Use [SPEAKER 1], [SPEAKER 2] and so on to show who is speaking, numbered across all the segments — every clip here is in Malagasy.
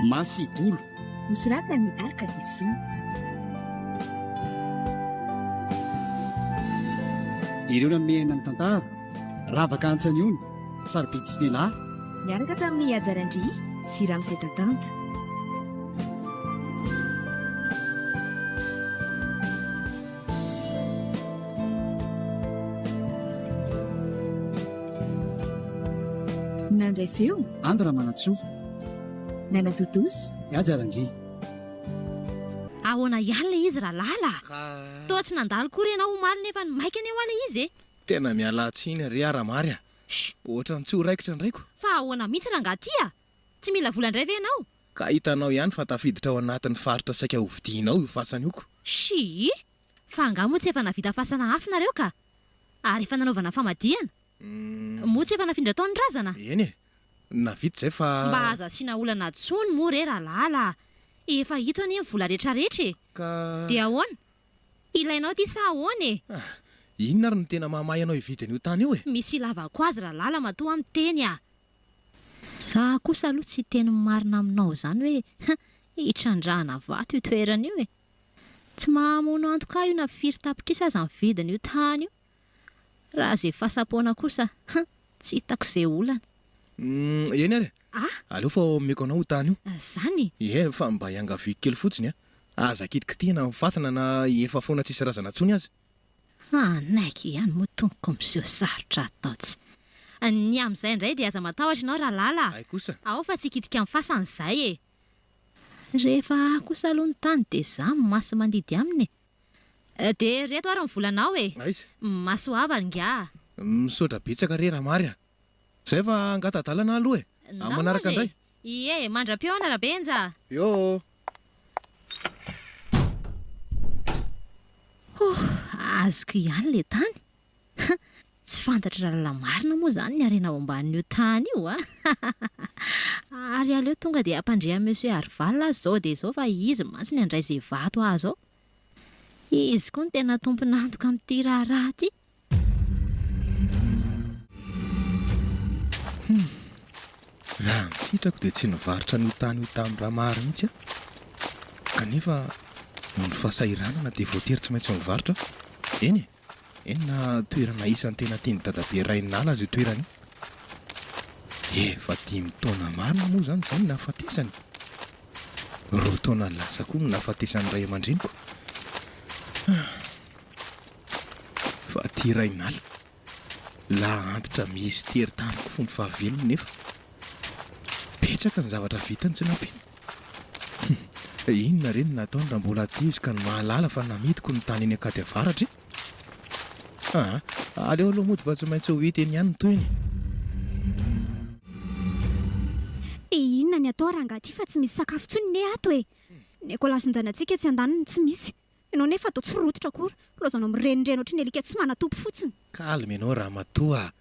[SPEAKER 1] Masidolo.
[SPEAKER 2] Nosoratan'i Arcadivson.
[SPEAKER 1] Ireo nanome aina ny tantara, Ravaka Antsaniony, Sarobidy sy Nela.
[SPEAKER 2] Niaraka tamin'i Haja Randria sy Ramose Tatanta. Nandray feo.
[SPEAKER 1] Ando Ramanantsoa.
[SPEAKER 2] Nanatontosa.
[SPEAKER 1] Haja Randria.
[SPEAKER 3] Ahoana ihany ilay izy Ralala a!
[SPEAKER 4] Ka.
[SPEAKER 3] Toa tsy nandalo kory ianao omaly nefa ny maika anie hoa ilay izy e!
[SPEAKER 4] Tena miala tsiny re aho Ramary a! Ohatran'ny tsy ho raikitra ny raiko.
[SPEAKER 3] Fa ahoana mihitsy rangahy ty a! Tsy mila vola indray ve ianao?
[SPEAKER 4] Ka hitanao ihany fa tafiditra ao anatin'ny faritra saika hovidianao io fasana io ko.
[SPEAKER 3] Shii! Fa angaha moa tsy efa navita fasana afo nareo ka? Ary efa nanaovana famadihana? Moa tsy efa nafindra tao ny razana?
[SPEAKER 4] Eny e! Navita izay fa.
[SPEAKER 3] Mba aza asiana olana tsony moa re Ralala a! Efa ito anie ny vola retraretra e!
[SPEAKER 4] Ka.
[SPEAKER 3] Dia ahoana? Ilainao ity sa ahoana e?
[SPEAKER 4] Ah! Inona ary no tena mahamay anao hividy an'io tany io e?
[SPEAKER 3] Misy ilavako azy Ralala matoa aho miteny a! Za kosa aloha tsy hiteny ny marina aminao izany hoe hitrandrahana vato io toerana io e! Tsy mahamono antoka ahy io na firy tapitrisa aza ny vidin'io tany io. Raha ze fasam-poana kosa tsy hitako ze olana.
[SPEAKER 4] Humm eny ary e!
[SPEAKER 3] Ah!
[SPEAKER 4] Aleo fa omeko anao io tany io.
[SPEAKER 3] Zany?
[SPEAKER 4] Ie, fa mba iangaviako kely fotsiny a! Aza kitikitihina ny fasana na efa foana tsisy razana intsony aza.
[SPEAKER 3] Hanaiky ihany moa tompoko miseho sarotra atao tsy. Ny amin'izay indray dia aza matahotra ianao Ralala a!
[SPEAKER 4] Hay kosa.
[SPEAKER 3] Ao fa tsy hikitika amin'ny fasana izay e! Rehefa ahy kosa aloha ny tany dia izaho no masi-mandidy aminy e! Dia ireto ary ny volanao e!
[SPEAKER 4] Aiza?
[SPEAKER 3] Masoava ry ingahy a!
[SPEAKER 4] Misaotra betsaka re Ramary a! Izay fa hangata-dalana aho aloha e! Amin'ny manaraka indray!
[SPEAKER 3] Ie, mandra-pihaona Rabenja a!
[SPEAKER 4] Eo!
[SPEAKER 3] Hoo, azoko ihany ilay tany. Ha! Tsy fantatry Ralala marina moa izany ny harena ao ambanin'io tany io a! Ary aleo tonga dia hampandre an'i Monsieur Arval aho izao dia izao fa izy mantsy ny handray izay vato azo ao. Izy koa no tena tompon'antoka amin'ity raharaha ity.
[SPEAKER 4] Hum! Raha ny sitrako dia tsy nivarotra an'io tany io tamin'i Ramary mihitsy aho. Kanefa noho ny fahasahiranana dia voatery tsy maintsy mivarotra aho. Eny e! Eny na toerana isan'ny tena tian'i dadabe Rainala aza io toerana io. Efa dimy taona marina moa izany izay no nahafatesany. Roa taona lasa koa no nahafatesan'ny ray aman-dreniko. Ah! Fa aty Rainala, lahy antitra misy tery tamiko fony fahavelony nefa betsaka ny zavatra vitany tsy nampiana. Hum, inona re no nataony raha mbola aty izy ka ny mahalala fa namidiko ny tany eny Ankady Avaratra e? Aa, aleo aloha mody fa tsy maintsy ho hita eny ihany ny tohiny e.
[SPEAKER 5] Dia inona ny atao rangahy ty fa tsy misy sakafo intsony ne ato e! Ny ekolasin-janatsika etsy andaniny tsy misy. Ianao nefa toa tsy rototra akory, laozanao mirenireny ohatry ny alika tsy manan-tompo fotsiny.
[SPEAKER 4] Calme ianao ramatoa a!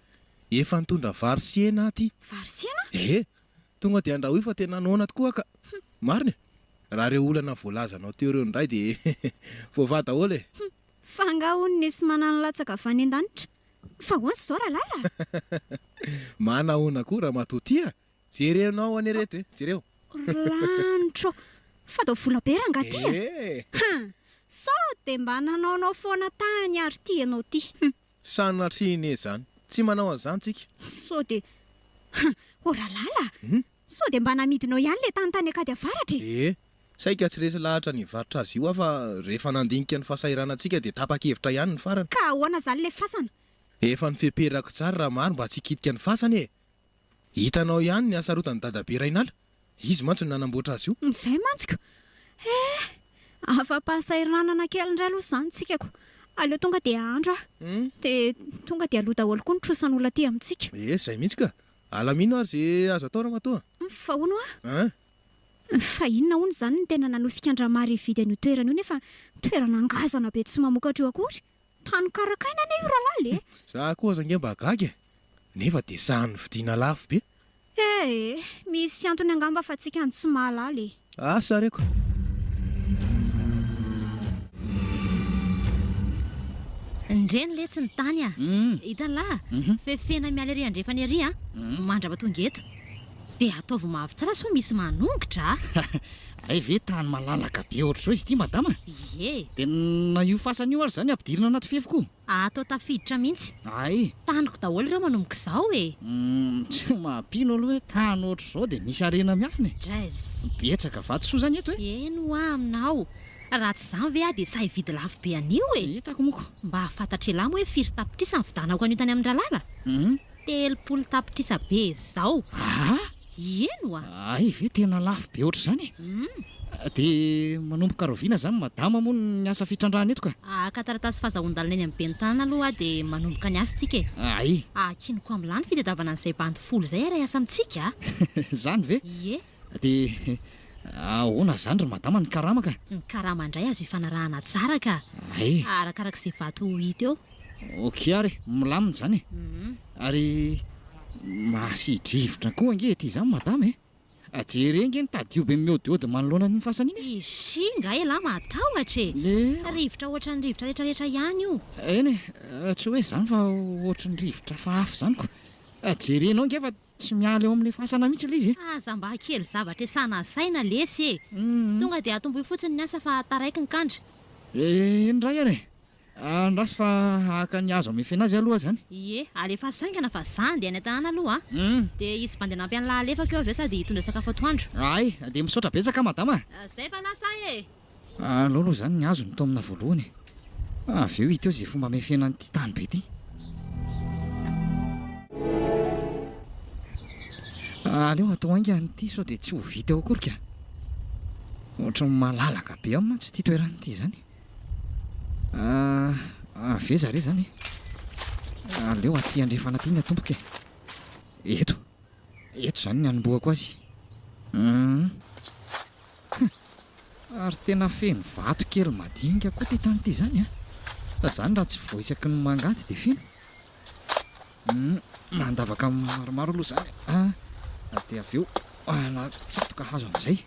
[SPEAKER 4] Efa nitondra vary sy hena aho ty.
[SPEAKER 5] Vary sy hena?
[SPEAKER 4] Ee, tonga dia andrahoy fa tena noana tokoa aho ka. Marina e! Raha ireo olana voalazanao teo ireo indray dia voavaha daholo e!
[SPEAKER 5] Fa angaha hono nisy manano latsaka avy any an-danitra? Fa ahoana izao Ralala a?
[SPEAKER 4] Manahoana koa ramatoa ty a! Jerenao anie reto e! Jereo!
[SPEAKER 5] Lanitra ô! Fa dao vola be rangaha ty a!
[SPEAKER 4] Ee!
[SPEAKER 5] Hum! Sao dia mba nanaonao foana tany ary ty ianao ty? Hum!
[SPEAKER 4] Sanatria anie izany! Tsy manao an'izany tsika!
[SPEAKER 5] Sao dia. Hum! O Ralala a! Sao dia mba namidinao ihany ilay tany tany Ankady Avaratra e?
[SPEAKER 4] Ee! Saika tsy resy lahatra ny hivarotra azy io aho fa rehefa nandinika ny fahasahiranantsika dia tapa-kevitra ihany ny farany.
[SPEAKER 5] Ka ahoana izany ilay fasana?
[SPEAKER 4] Efa nifeperako tsara Ramary mba tsy hikitika ny fasana e! Hitanao ihany ny hasarotan'i dadabe Rainala, izy mantsy no nanamboatra azy io.
[SPEAKER 5] Izay mantsy ko! Eh! Afa-pahasahiranana kely indray aloha izany tsika ko! Aleo tonga dia hahandro aho. Dia tonga dia aloa daholo koa ny trosan'olona aty amintsika.
[SPEAKER 4] Eh, izay mihitsy ka! Alamino ary izay azo atao ramatoa.
[SPEAKER 5] Fa hono hoa?
[SPEAKER 4] Hein?
[SPEAKER 5] Fa inona hono izany no tena nanosika an-dRamary hividy an'io toerana io nefa toerana ngazana be tsy mamokatra io akory? Tany karakaina anie io Ralala e!
[SPEAKER 4] Za koa aza ange mba gaga e! Nefa dia sahy novidiana lafo be.
[SPEAKER 5] Eh! Misy antony angamba fa tsika no tsy mahalala e!
[SPEAKER 4] Asa reko!
[SPEAKER 3] Ndreny letsy ny tany a! Hitan'lah? Fefena miala ery andrefana ery a! Mandrapa tonga eto. Dia ataovy mafy tsara sao misy manongotra a!
[SPEAKER 1] Hay ve tany malalaka be ohatr'izao izy ity madama?
[SPEAKER 3] Ie.
[SPEAKER 1] Dia na io fasana io ary izany ampidirina anaty fefy koa?
[SPEAKER 3] Atao tafiditra mihitsy.
[SPEAKER 1] Hay.
[SPEAKER 3] Taniko daholo ireo manomboka izao e!
[SPEAKER 1] Humm, tsy mampino aloha hoe tany ohatr'izao dia misy harena miafina e!
[SPEAKER 3] Jazz.
[SPEAKER 1] Betsaka vatosoa izany eto e!
[SPEAKER 3] Eny hoa aminao. Raha tsy izany ve aho dia sahy hividy lafo be an'io e!
[SPEAKER 1] Hitako moko.
[SPEAKER 3] Mba fantatr'elah moa hoe firy tapitrisa ny vidanako an'io tany amin-dRalala?
[SPEAKER 1] Humm.
[SPEAKER 3] 30 tapitrisa be izao.
[SPEAKER 1] Aa!
[SPEAKER 3] Eny oa!
[SPEAKER 1] Hay ve tena lafo be ohatr'izany e! Dia manomboka rahoviana izany madama moa ny asa fitrandrahana eto ka?
[SPEAKER 3] Haka taratasy fahazahoan-dalana eny amin'ny ben'ny tanàna aloha aho dia manomboka ny asa tsika e!
[SPEAKER 1] Hay!
[SPEAKER 3] Akiniko amin'lah ny fitadiavana an'izay bandy folo izay hiara hiasa amintsika a!
[SPEAKER 1] Izany ve?
[SPEAKER 3] Ie!
[SPEAKER 1] Dia ahoana izany ry madama ny karama ka?
[SPEAKER 3] Ny karama indray azo ifanarahana tsara ka!
[SPEAKER 1] Hay!
[SPEAKER 3] Arakarak'izay vato ho hita eo.
[SPEAKER 1] Ok ary e, milamina izany e! Ary masidrivotra koa ange ety izany madama e! Jereo ange ny tadio be miôdiôdy manoloana an'iny fasana iny e!
[SPEAKER 3] Ishii nga elah matahotra e! Rivotra ohatran'ny rivotra retraretra ihany io.
[SPEAKER 1] Eny e, tsy hoe izany fa ohatry ny rivotra hafahafa izany ko! Jerenao ange fa Tsy miala eo amin'ilay fasana mihitsy ilay izy e!
[SPEAKER 3] Aza mba kely zavatra esana saina lesy e! Tonga dia atombohy fotsiny ny asa fa taraiky ny kandra.
[SPEAKER 1] Eny indray ary e! Andraso fa haka ny hazo hamefena azy aloha izany.
[SPEAKER 3] Ie, alefaso haingana fa za andeha any an-tanàna aloha a! Dia hisy bandy hanampy an'lah alefako eo avy eo sady hitondra sakafo atoandro.
[SPEAKER 1] Hay, dia misaotra betsaka madama
[SPEAKER 3] a! Zay fa lasa aho e!
[SPEAKER 1] Aleo aloha izany ny hazo no taomina voalohany e! Avy eo hita eo izay fomba hamefena an'ity tany be ity. Aleo atao haingana ity sao dia tsy ho vita eo akory ka! Ohatran'ny malalaka be ao mantsy ity toerana ity izany. Avy aiza re izany e? Aleo aty andrefana aty ny atomboka e! Eto! Eto izany ny hanombohako azy. Hum. Ary tena feno vato kely madinika koa ity tany ity izany an! Fa izany raha tsy voaisaky ny mangady dia feno. Hum, mandavaka maromaro aloha izany an! Dia avy eo anatsatoka hazo amin'izay.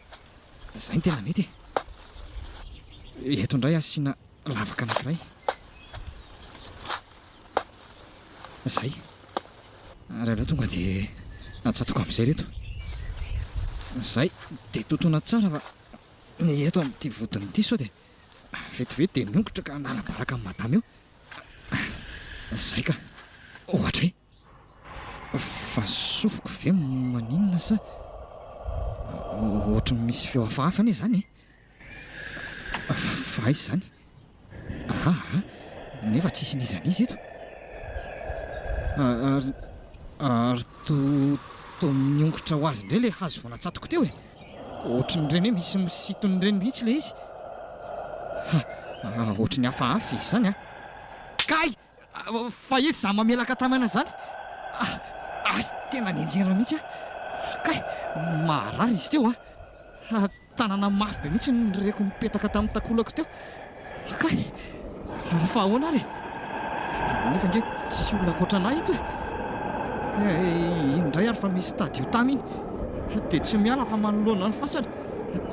[SPEAKER 1] Izay no tena mety e! Eto indray asiana lavaka anankiray. Zay. Ary aleo tonga dia atsatoko amin'izay ireto. Zay. Dia totoina tsara fa ny eto amin'ity vodiny ity sao dia vetivety dia miongotra ka hanala baraka amin'i madama eo. Zay ka. Ohatray. Fa sofiko ve maninona sa ohatry ny misy feo hafahafa anie izany e? Fa aiza izany? Aa, nefa tsisy n'iza n'iza eto. Ary, ary toa, toa miongotra ho azy indray ilay hazo vao natsatoko teo e! Ohatrin'ireny hoe misy misintona ireny mihitsy ilay izy. Ha, ohatry ny hafahafa izy izany an! Kay! Fa iza izany mamelaka tamana izany? Hay, tena nianjera mihitsy aho. Kay, maharary izy teo an! Tanana mafy be mihitsy no reko nipetaka tamin'ny takolako teo. Kay! Fa ahoana ary e? Nefa ange tsisy olona ankoatra an'ahy eto e! Iny indray ary fa misy tadio tamy iny. Dia tsy miala fa manoloana ny fasana.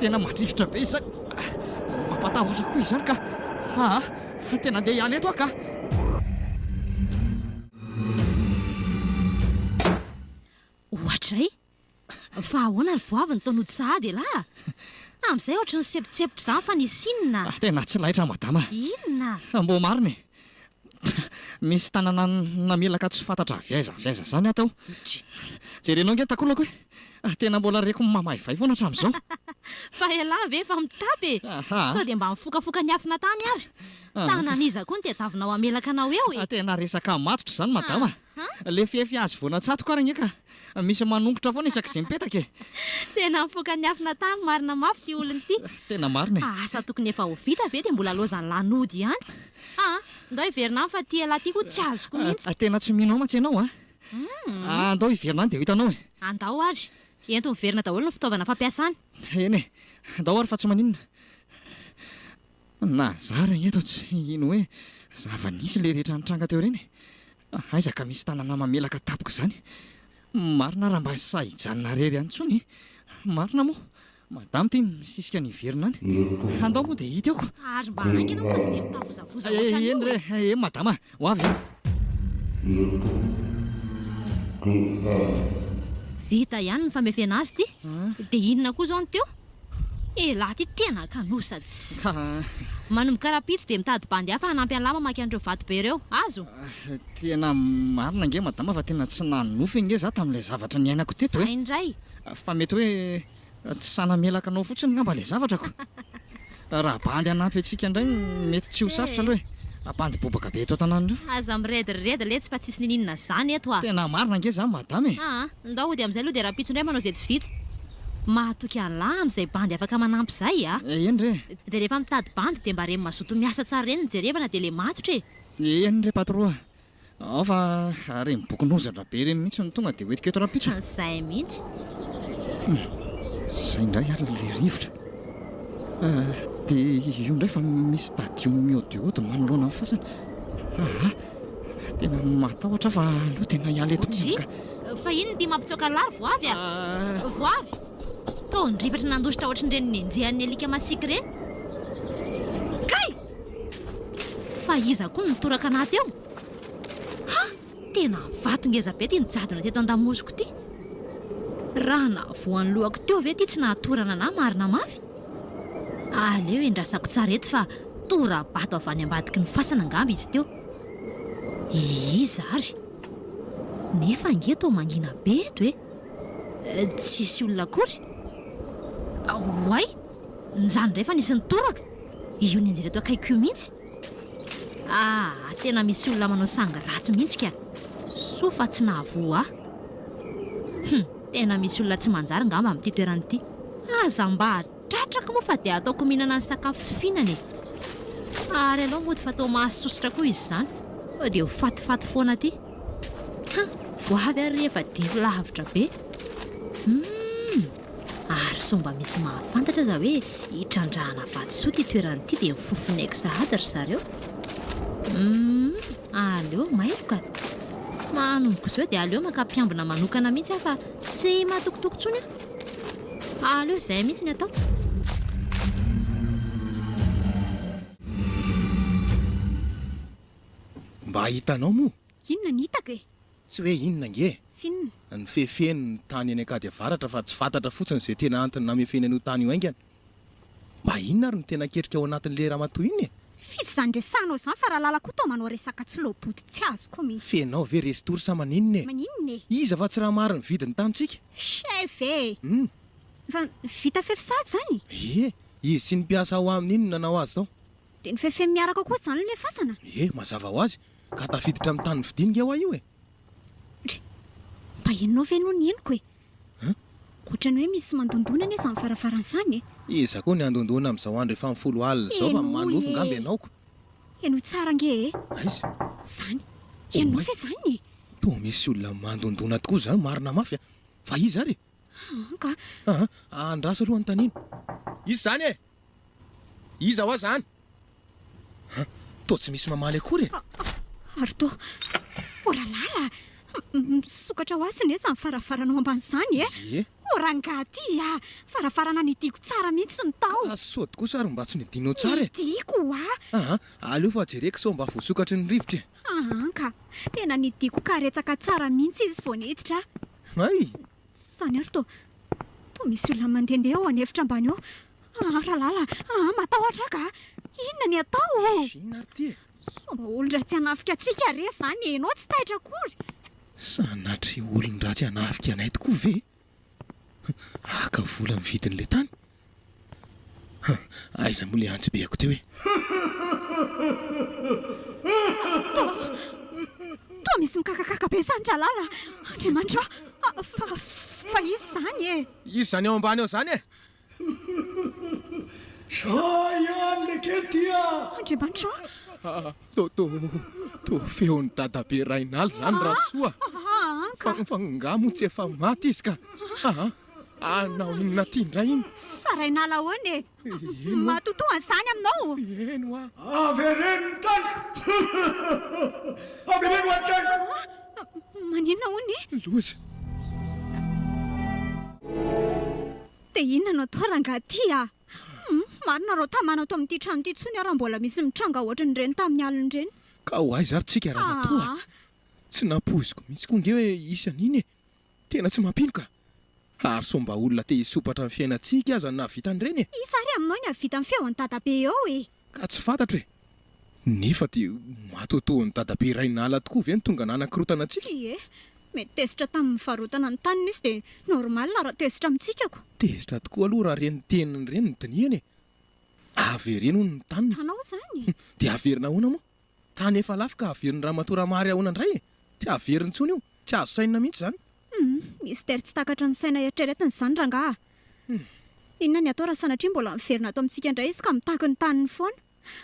[SPEAKER 1] Tena mandrivotra be izany. Mampatahotra koa izany ka. Aa! Tena andeha hiala eto aho ka!
[SPEAKER 3] Ohatray! Fa ahoana ry voavy ny tao nody sahady elah? Amin'izay ohatry ny sempontsempotra izany fa nisy inona?
[SPEAKER 1] Tena tsy laitra madama.
[SPEAKER 3] Inona?
[SPEAKER 1] Mbô marina e! Misy tanana namelaka tsy fantatra avy aiza avy aiza izany ato aho. Jerenao ange ny takolako e! Tena mbola reko mamaivay foana hatramin'izao.
[SPEAKER 3] Fa elah ve efa mitapy e! Sao dia mba nifokafoka niafina tany ary? Tanan'iza koa no tadiavinao hamelaka anao eo e?
[SPEAKER 1] Tena resaka matotra izany madama. Le fefy azo vao natsatoko ary ange ka misy manongotra foana isak'izay mipetaka e!
[SPEAKER 3] Tena mifoka niafina tany marina mafy ity olona ity.
[SPEAKER 1] Tena marina e!
[SPEAKER 3] Asa tokony efa ho vita ve dia mbola lozan'lah nody ihany. Aa! Ndao hiverina any fa ity elah ity koa tsy azoko mihitsy.
[SPEAKER 1] Tena tsy mino ahy mantsy ianao an! Andao hiverina any dia ho hitanao e!
[SPEAKER 3] Andao ary! Ento miverina daholo ny fitaovana fampiasany.
[SPEAKER 1] Eny e! Andao ary fa tsy maninona. Na zara eto tsy hino hoe zava-nisy ilay rehetra nitranga teo ireny e! Aiza ka misy tanana mamelaka tampoka izany? Marina raha mba sahy hijanona rery any intsony e! Marina moa, madama ity misisika ny hiverina any. Andao moa dia hita eo ko!
[SPEAKER 3] Ary mba haingana moa aza dia mitavozavoza ohatran'io
[SPEAKER 1] Eny re, eny madama, ho avy aho.
[SPEAKER 3] Vita ihany ny famefena azy ity. Dia inona koa izao ny teo? Elah ity tena kanosa tsy.
[SPEAKER 1] Ka.
[SPEAKER 3] Manomboka rahampitso dia mitady bandy hafa hanampy an'lah mamaky an'ireo vato be ireo. Azo?
[SPEAKER 1] Tena marina ange madama fa tena tsy nanonofy ange za tamin'ilay zavatra niainako teto e.
[SPEAKER 3] Zay indray.
[SPEAKER 1] Fa mety hoe tsy sahy namelaka anao fotsiny ngamba ilay zavatra ko. Raha bandy hanampy antsika indray mety tsy ho sarotra aloha e. Bandy bobaka be eto an-tanàna ireo.
[SPEAKER 3] Aza mirediredy letsy fa tsisy niniana zany eto a.
[SPEAKER 1] Tena marina ange zany madama e.
[SPEAKER 3] Aa, ndao hody amin'izay aloha dia rahampitso indray manao izay tsy vita. Mahatoky an'lah amin'izay bandy afaka manampy izay a.
[SPEAKER 1] Eny re.
[SPEAKER 3] Dia rehefa mitady bandy dia mba reny mazoto miasa tsara ireny no jerevana dia le matotra e.
[SPEAKER 1] Eny re patro a. Ao fa ireny bokin'ozatra be ireny mihitsy no tonga dia hoentiko eto rahampitso.
[SPEAKER 3] Izay mihitsy.
[SPEAKER 1] Izay indray ary ilay rivotra. Dia io indray fa misy tadio mihaodihaody manoloana ny fasana. Aa! Tena matahotra aho fa aleo tena hiala eto mihitsy ka.
[SPEAKER 3] Fa inona ity mampitsoaka an'lah ry Voavy a? Voavy! Toa nirifatra nandositra ohatran'ireny nenjehan'ny alika masiaka ireny. Kay! Fa iza koa no nitoraka anah teo? Ha! Tena vato ngeza be ity nijadona teto an-damosiko ity. Raha nahavoa ny lohako teo ve ity tsy nahatorana anah marina mafy? Aleo endrasako tsara eto fa tora-bato avy any ambadiky ny fasana angamba izy teo. Iza ary? Nefa ange toa mangina be eto e! Tsisy olona akory? Oay! Izany indray fa nisy nitoraka! Io nianjera eto akaikiko io mihitsy! Ah, tena misy olona manao sangy ratsy mihitsy ka! Soa fa tsy nahavoa ahy. Hum, tena misy olona tsy manjary ngamba amin'ity toerana ity. Aza mba tratrako moa fa dia ataoko mihinana ny sakafo tsy fihinana e! Ary aleo mody fa toa mahasosotra koa izy izany. Sao dia ho fatifaty foana aty. Hum, voavy ary re efa dify lavitra be. Hum! Ary sao mba misy mahafantatra aza hoe hitrandrahana vatosoa ity toerana ity dia mifofon'aiko sahady ry zareo. Humm, aleo mailo ka. Manomboka izao dia aleo maka mpiambina manokana mihitsy aho fa tsy matokitoky intsony aho. Aleo izay mihitsy ny atao.
[SPEAKER 4] Mba hitanao moa?
[SPEAKER 5] Inona ny hitako e?
[SPEAKER 4] Tsy hoe inona ange e!
[SPEAKER 5] F'inona?
[SPEAKER 4] Nifefeno ny tany eny Ankady Avaratra fa tsy fantatra fotsiny izay tena antony namefeny an'io tany io haingana. Mba inona ary no tena ketrika ao anatin'ilay ramatoa iny e?
[SPEAKER 5] F'iza izany resahanao izany fa Ralala koa toa manao resaka tsy loabody tsy azoko mihitsy.
[SPEAKER 4] F'enao ve resy tory sa maninona e?
[SPEAKER 5] Maninona e?
[SPEAKER 4] Iza fa tsy raha maro nividy ny tanintsika?
[SPEAKER 5] Chef e!
[SPEAKER 4] Hum.
[SPEAKER 5] Efa vita fefy sahady izany?
[SPEAKER 4] Ie, izy sy ny mpiasa ao aminy iny no nanao azy tao.
[SPEAKER 5] Dia nifefeny miaraka koa izany ilay fasana?
[SPEAKER 4] Ie, mazava ho azy. Ka tafiditra amin'ny tany novidiany nge hoa io e!
[SPEAKER 5] Ndry! Mba henonao ve aloha ny henoko e?
[SPEAKER 4] An?
[SPEAKER 5] Ohatran'ny hoe misy mandondona anie izany varavarana izany e!
[SPEAKER 4] Iza koa ny handondona amin'izao andro efa amin'ny 10 alina izao fa
[SPEAKER 5] Henoy
[SPEAKER 4] manofy
[SPEAKER 5] e!
[SPEAKER 4] ngamba ianao ko!
[SPEAKER 5] Henoy tsara ange e!
[SPEAKER 4] Aiza?
[SPEAKER 5] Izany! Henonao ve izany e?
[SPEAKER 4] Toa misy olona mandondona tokoa izany marina mafy a! Fa iza ary e?
[SPEAKER 5] An ka!
[SPEAKER 4] Aa! Andraso aloha anontaniana. Iza izany e? Iza hoa zany? An! Toa tsy misy mamaly akory e!
[SPEAKER 5] Ary toa. O Ralala! Misokatra ho azy anie izany varavarana ao ambany izany e!
[SPEAKER 4] Ie.
[SPEAKER 5] O rangahy ty a! Varavarana nidiako tsara mihitsy ny tao.
[SPEAKER 4] Ka sody kosa ary mba tsy nidinao tsara e!
[SPEAKER 5] Nidiako hoa!
[SPEAKER 4] Aa! Aleo fa jereko sao mba voasokatry ny rivotra e!
[SPEAKER 5] Aa ka! Tena nidiako karetsaka tsara mihitsy izy vao niditra.
[SPEAKER 4] Hay!
[SPEAKER 5] Izany ary toa. Toa misy olona mandehandeha ao an'efitra ambany ao. Ah Ralala ah matahotra aho ka! Inona ny atao?
[SPEAKER 4] Inona ary ity e?
[SPEAKER 5] Sao mba olon-dratsy hanafika antsika re izany e! Ianao tsy taitra akory!
[SPEAKER 4] Sanatria olon-dratsy hanafika anay tokoa ve? Haka vola amin'ny vidin'ilay tany? Aiza moa ilay antsy-beako teo e?
[SPEAKER 5] Toa, toa misy mikakakaka be izany Ralala! Andriamanitra ô! Fa, fa iza izany e?
[SPEAKER 4] Iza izany ao ambany ao izany e?
[SPEAKER 6] Zah ihany le kely ty a!
[SPEAKER 5] Andriamanitra ô!
[SPEAKER 4] To, to, to feon'i dadabe Rainaly izany Rasoa.
[SPEAKER 5] Aa,
[SPEAKER 4] Fa, fa nga moa tsy efa maty izy ka. Aa, hanao inona aty indray iny?
[SPEAKER 5] Fa Rainaly ahoana e?
[SPEAKER 4] Eny oa.
[SPEAKER 5] Matotoa an'izany aminao?
[SPEAKER 4] Eny oa.
[SPEAKER 6] Avereno ny taniko! Avereno ny taniko!
[SPEAKER 5] Maninona hono e?
[SPEAKER 4] Loza.
[SPEAKER 5] Dia inona no atao rangahy ty a? Hum, marina raha tamana ato amin'ity trano ity intsony aho raha mbola misy mitranga ohatran'ireny tamin'ny alina ireny.
[SPEAKER 4] Ka ho aiza ary tsika ramatoa a?
[SPEAKER 5] Aa.
[SPEAKER 4] Tsy nampoiziko mihitsy koa nge hoe hisy an'iny e! Tena tsy mampino ka! Ary sao mba olona te hisompatra ny fiainantsika aza no nahavita an'ireny e!
[SPEAKER 5] Iza ary aminao ny hahavita ny feon'i dadabe eo e!
[SPEAKER 4] Ka tsy fantatro e! Nefa dia matoatoan'i dadabe Rainala tokoa ve no tonga nanakorotana antsika?
[SPEAKER 5] Ie, mety tezitra tamin'ny nivarotana ny taniny izy dia normal raha tezitra amintsika ko!
[SPEAKER 4] Tezitra tokoa aloha raha ireny teniny ireny no dinihana e! Avereno hono ny taniny.
[SPEAKER 5] Tanao izany?
[SPEAKER 4] Dia averina ahoana moa? Tany efa lafo ka averin'i Ramatoa Ramary ahoana indray e? Tsy averiny intsony io, tsy azo sainina mihitsy izany.
[SPEAKER 5] Humm, mystère tsy takatry ny saina eritreretina izany rangaha a! Inona ny atao raha sanatria mbola miverina ato amintsika indray izy ka mitaky ny taniny foana?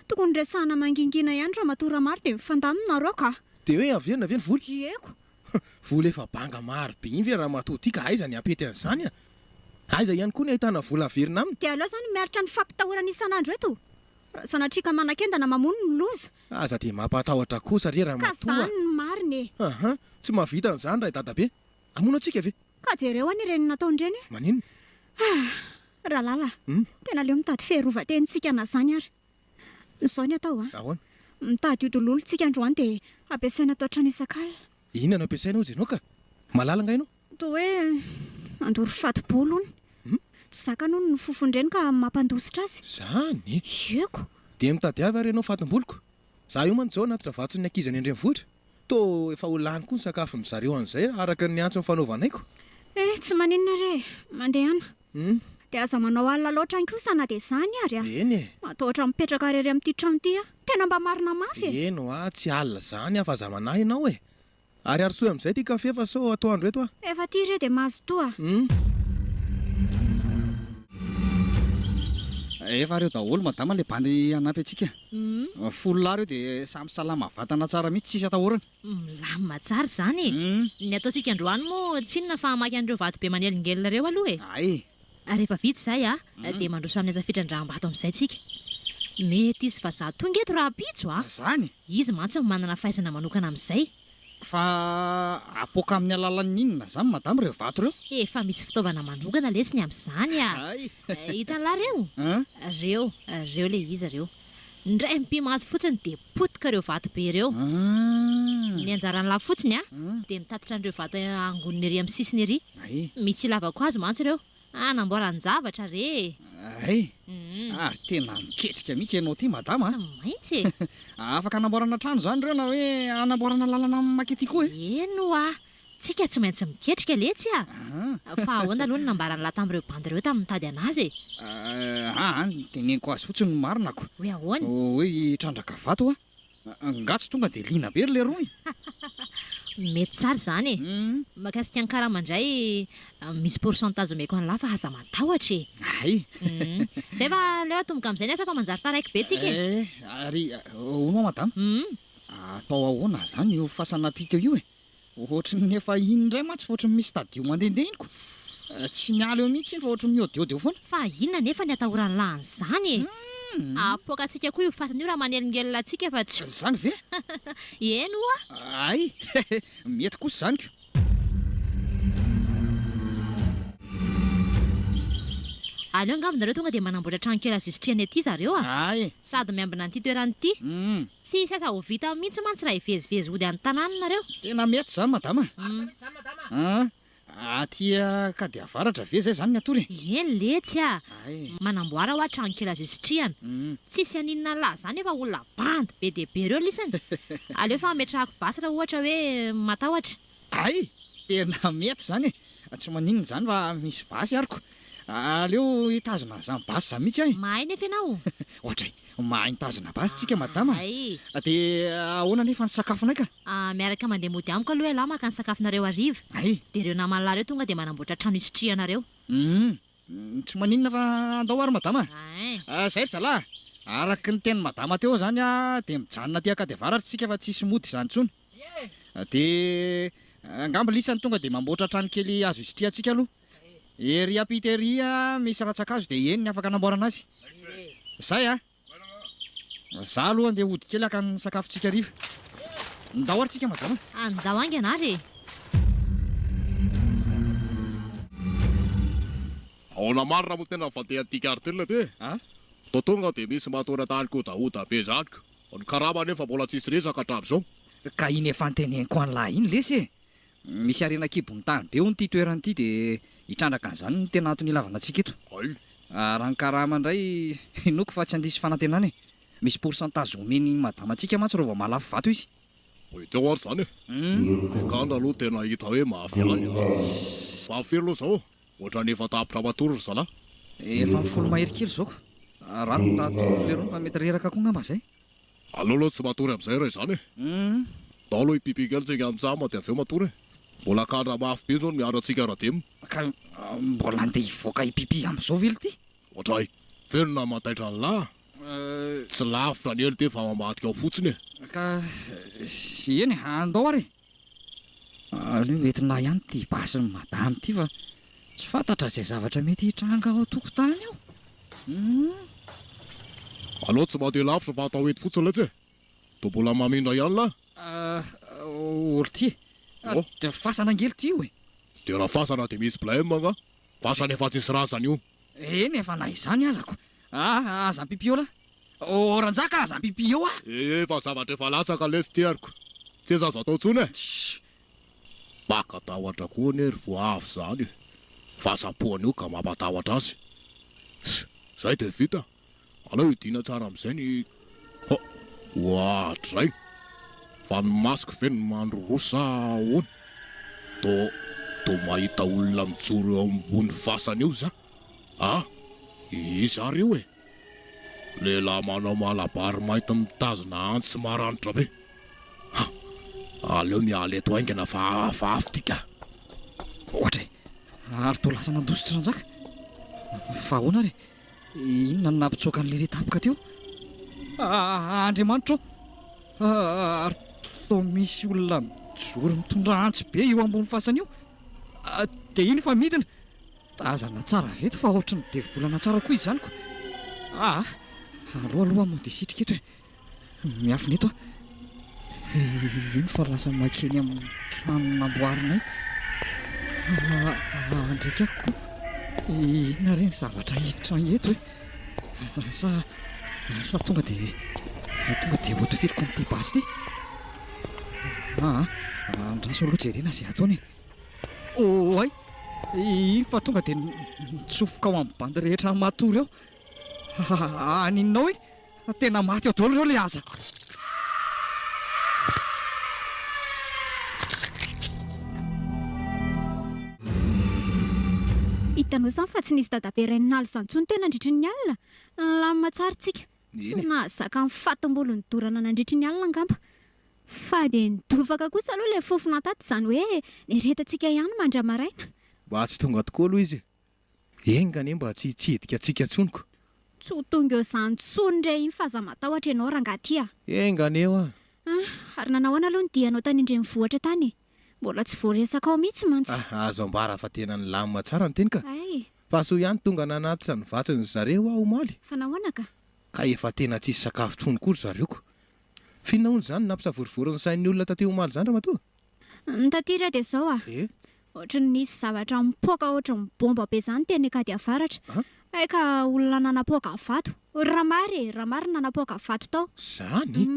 [SPEAKER 5] Tokony resahana mangingina ihany Ramatoa Ramary dia mifandamina nareo ka!
[SPEAKER 4] Dia hoe averina ve ny vola?
[SPEAKER 5] Ieko!
[SPEAKER 4] Vola efa banga maro be iny ve Ramatoa ity ka aiza ny hampety an'izany a? Aiza ihany koa ny ahitana vola averina aminy?
[SPEAKER 5] Dia aleo izany miaritra ny fampitahorana isan'andro eto! Raha sanatria ka manakendana mamono ny loza.
[SPEAKER 4] Aza dia mampatahotra kosa re
[SPEAKER 5] Ka
[SPEAKER 4] ramatoa a!
[SPEAKER 5] zany ny marina e!
[SPEAKER 4] Aha, tsy mahavita an'izany raha i dadabe. Hamono antsika ve?
[SPEAKER 5] Ka jereo anie ireny nataony ireny e!
[SPEAKER 4] Maninona?
[SPEAKER 5] Ah! Ralala a!
[SPEAKER 4] Hum?
[SPEAKER 5] Tena aleo mitady fiarovan-tenintsika na izany ary. Izao ny atao a!
[SPEAKER 4] Ahoana?
[SPEAKER 5] Mitady ody lolo tsika androany dia ampiasaina ato an-trano isak'alina.
[SPEAKER 4] Inona no ampiasaina hozy ianao ka? Malala angaha ianao?
[SPEAKER 5] Toa hoe mandoro fato-bolo hono. Tsy zakany hono ny fofon-dreny ka mampandositra azy.
[SPEAKER 4] Zany?
[SPEAKER 5] Ieko!
[SPEAKER 4] Dia mitadiava ary ianao fatim-boloko. Za io mantsy izao hanatitra vatsin'ny ankizy any an-drenivohitra. Toa efa ho lany koa ny sakafon'ny zareo an'izay araka ny antso nifanaovanay ko.
[SPEAKER 5] Eh, tsy maninona re e! Mandehana. Dia aza manao alina loatra any kosa na dia izany ary a!
[SPEAKER 4] Eny e!
[SPEAKER 5] Matahotra mipetraka irery amin'ity trano ity aho. Tena mba marina mafy e!
[SPEAKER 4] Eny hoa, tsy alina izany aho fa aza manahy ianao e! Ary arosoy amin'izay ity kafe fa sao atoandro eto ah.
[SPEAKER 5] Efa aty re dia mazotoa.
[SPEAKER 4] Hum.
[SPEAKER 1] Efa reo daholo madama le bandy hanampy antsika. Folo lahy reo dia samy salama vatana tsara mihitsy tsisy atahorana.
[SPEAKER 3] Milamina tsara izany e! Ny ataontsika androany moa tsy inona fa hamaky an'ireo vato be manelingelina ireo aloha e!
[SPEAKER 1] Hay!
[SPEAKER 3] Rehefa vita izay dia mandroso amin'ny asa fitrandraham-bato amin'izay tsika. Mety hisy vazaha tonga eto rahampitso a!
[SPEAKER 1] Zany?
[SPEAKER 3] Izy mantsy no manana fahaizana manokana amin'izay.
[SPEAKER 1] Fa apoaka amin'ny alalan'ny inona izany madama ireo vato ireo?
[SPEAKER 3] Efa misy fitaovana manokana lesy ny amin'izany a!
[SPEAKER 1] Hay!
[SPEAKER 3] Hitan'lah ireo?
[SPEAKER 1] An?
[SPEAKER 3] Ireo, ireo ilay izy ireo. Indray mipi-maso fotsiny dia potika ireo vato be ireo.
[SPEAKER 1] Ah!
[SPEAKER 3] Ny anjaran'lah fotsiny a, dia mitatitra an'ireo vato angonina ery amin'ny sisiny ery.
[SPEAKER 1] Hay!
[SPEAKER 3] Misy ilavako azy mantsy ireo. Hanamboaran-javatra re e!
[SPEAKER 1] Hay! Ary tena miketrika mihitsy ianao ity madama a!
[SPEAKER 3] Tsy maintsy e!
[SPEAKER 1] Afaka hanamboarana trano izany ireo na hoe hanamboarana lalana mankety koa e!
[SPEAKER 3] Eny ho'a! Tsika tsy maintsy miketrika letsy a! Fa ahoana aloha ny nambaran'lah tamin'ireo bandy ireo tamin'ny nitady an'azy e?
[SPEAKER 1] Aa, teneniko azy fotsiny ny marina ko!
[SPEAKER 3] Hoe ahoana?
[SPEAKER 1] Hoe hitrandraka vato aho. Nga tsy tonga dia liana be ry leroa e!
[SPEAKER 3] Mety tsara izany e! Mahakasika ny karama indray, misy pourcentage omeko an'lah fa aza matahotra e!
[SPEAKER 1] Hay!
[SPEAKER 3] Izay fa aleo atomboka amin'izay ny asa fa manjary taraiky be tsika e!
[SPEAKER 1] Eh! Ary hono hoa madama, atao ahoana izany io fasana pika io e? Ohatry ny efa iny indray mantsy fa ohatry ny misy tadio mandehandeha iny ko. Tsy miala eo mihitsy iny fa ohatry ny miodiody eo foana.
[SPEAKER 3] Fa inona anefa ny atahoran'lah an'izany e? Apoaka antsika koa io fasana io raha manelingelina antsika fa tsy.
[SPEAKER 1] Izany ve?
[SPEAKER 3] Eny ho'a.
[SPEAKER 1] Hay! Mety kosa izany ko.
[SPEAKER 3] Aleo angamba nareo tonga dia manamboatra trano kely azo isitrihana ety zareo a!
[SPEAKER 1] Hay!
[SPEAKER 3] Sady miambina an'ity toerana ity. Tsy hisy asa ho vita mihitsy mantsy raha hivezivezy hody any tanàna nareo.
[SPEAKER 1] Tena mety izany madama a! Aty Ankadiavaratra ve izay izany ny hatory e?
[SPEAKER 3] Eny letsy a! Manamboara hoa trano kely azo isitrihana. Tsisy haninona an'lah izany efa olona bandy be dia be ireo lisany. Aleo fa ametrahako basy raha ohatra hoe matahotra.
[SPEAKER 1] Hay! Tena mety izany e! Tsy maninona izany fa misy basy ary ko! Aleo hitazona an'izany basy izany mihitsy aho e!
[SPEAKER 3] Mahay nefa ianao?
[SPEAKER 1] Ohatray! Mahay mitazona basy tsika madama a!
[SPEAKER 3] Hay!
[SPEAKER 1] Dia ahoana anefa ny sakafonay ka?
[SPEAKER 3] Miaraka mandeha mody amiko aloha ialahy maka ny sakafonareo hariva.
[SPEAKER 1] Hay!
[SPEAKER 3] Dia ireo naman'lah ireo tonga dia manamboatra trano hisitrihanareo.
[SPEAKER 1] Hum! Tsy maninona fa andao ary madama a! Zay ry zalahy a! Araka ny tenin'i madama teo izany a, dia mijanona aty Ankadiavaratra isika fa tsisy mody izany intsony. Dia angamba lisany tonga dia mamboatra trano kely azo isitrihantsika aloha. Ery ampita ery misy rantsan-kazo dia eny ny afaka anamboarana azy. Zay a! Za aloha andeha hody kely haka ny sakafontsika hariva. Ndao ary tsika madama.
[SPEAKER 3] Andao haingana ary e!
[SPEAKER 7] Ahoana marina moa tena fandehan'ity cartel ty e?
[SPEAKER 1] A?
[SPEAKER 7] Toa tonga dia misy matory tany kodahoda be zany ko. Ny karama anefa mbola tsisy resaka hatramin'izao.
[SPEAKER 1] Ka iny efa noteneniko an'lah iny lesy e! Misy harena an-kibon'ny tany be hono ity toerana ity dia Hitrandraka an'izany no tena antony ilavana antsika eto.
[SPEAKER 7] Hay.
[SPEAKER 1] Raha ny karama indray, inoako fa tsy handiso fanantenana e. Misy pourcentage omen'ny madamantsika mantsy raha vao mahalafo vato izy.
[SPEAKER 7] Ho hita eo ary izany e. Ilay kandra aloha tena hita hoe mafy ihany a. Fa firy aloha izao? Ohatran'ny efa tapitra matory ry zalahy.
[SPEAKER 1] Efa folo mahery kely izao ko. Rariny raha atory lerony fa mety reraka koa ngamba izay.
[SPEAKER 7] Aleo aloha tsy matory amin'izay raha izany e. Ndao aloha hipipi kely tsika mitsam dia avy eo matory e. Mbola kandra mafy be izao no miandry antsika Radem.
[SPEAKER 1] Ka mbola andeha hivoaka hipipi amin'izao ve lty?
[SPEAKER 7] Ohatray. Velona aman-taitra an'lah. Tsy lavitra anie lty fa ao ambadika ao fotsiny e.
[SPEAKER 1] Ka eny e, andao ary e. Aleo entina ihany ity basin'i madame ity fa tsy fantatra izay zavatra mety hitranga ao an-tokotany ao. Hum.
[SPEAKER 7] Aleo tsy mandeha lavitra fa atao eto fotsiny letsy e. Toa mbola mamindra ihany lah.
[SPEAKER 1] Olo ty e. Dia fasana ange lty io e.
[SPEAKER 7] Dia raha fasana dia misy blème angaha? Fasana efa tsisy razana io.
[SPEAKER 1] Eny e, fa na izany aza ko. Ah, aza mipipi eo lah. Oh Ranjaka aza mipipi eo ah.
[SPEAKER 7] Ee fa zavatra efa latsaka lesy ty ary ko. Tsy azo atao tsony e. Baka tahotra koa anie ry voavy zany e. Vazapoana io ka mampatahotra azy. Zay de vita. Aleo hidiana tsara amizay ny oh oadray. Fa ny masoko ve no mandroroa sa ahoana? To to mahita olona mijoro eo ambony fasana eo za. Ah! Iza ary io e? Lehilahy manao malabary mainty mitazona antsy maranitra be. Ha! Aleo miala eto haingana fa hafahafa ity ka.
[SPEAKER 1] Ohatra e! Ary toa lasa nandositra Ranjaka. Fa ahoana ary e? Inona no nampitsoaka an'i Lily tampoka teo? Andriamanitra ô! Ary toa misy olona mijoro mitondra antsy be eo ambony fasana io. Dia iny fa midina. Tazana tsara avy eto fa ohatry ny devolana tsara koa izy izany ko. Aa! Aleo aloha mody hisitrika eto e. Miafina eto aho. Iny fa lasa mankeny amin'ny trano namboarinay. Ndraiky aho ko. Inona re ny zavatra hitranga eto e? Sa sa tonga dia tonga dia hotifiriko amin'ity basy ity? Aa, andraso aloha jerena izay ataony e. Oay! Iny fa tonga dia nitsofoka ao amin'ny bandy rehetra matory ao. Haninona ao iny? Tena maty ao daholo ireo le aza.
[SPEAKER 5] Hitanao izany fa tsy nisy dadabe raininaly izany intsony teo nandritry ny alina? Nilamina tsara tsika. Tsy nahazaka ny fatim-bolo nodorana nandritry ny alina angamba. Fa dia nidofaka kosa aloha ilay fofona tato izany hoe niretantsika ihany mandra-maraina.
[SPEAKER 4] Mba tsy tonga tokoa aloha izy e. Enga anie mba tsy hitsidika antsika intsony ko.
[SPEAKER 5] Tsy ho tonga eo izany intsony re iny fa aza matahotra ianao rangahy ty a!
[SPEAKER 4] Enga anie hoa!
[SPEAKER 5] Ah, ary nanahoana aloha ny dianao tany an-drenivohitra tany e? Mbola tsy voaresaka ao mihitsy mantsy.
[SPEAKER 4] Ah, azo ambara fa tena nilamina tsara ny teny ka!
[SPEAKER 5] Hay!
[SPEAKER 4] Fa soa ihany tonga nanatitra ny vatsin'ny zareo aho omaly.
[SPEAKER 5] Fa nahoana ka?
[SPEAKER 4] Ka efa tena tsisy sakafo intsony koa ry zareo ko! F'inona hono izany nampisavorovoro ny sain'ny olona taty omaly izany ramatoa?
[SPEAKER 5] Ny taty re dia izao a!
[SPEAKER 4] Eh?
[SPEAKER 5] Ohatry ny nisy zavatra nipoaka ohatry ny bomba be izany teny Ankady Avaratra. Hay ka olona nanapoaka vato. Ramary e! Ramary no nanapoaka vato tao.
[SPEAKER 4] Izany?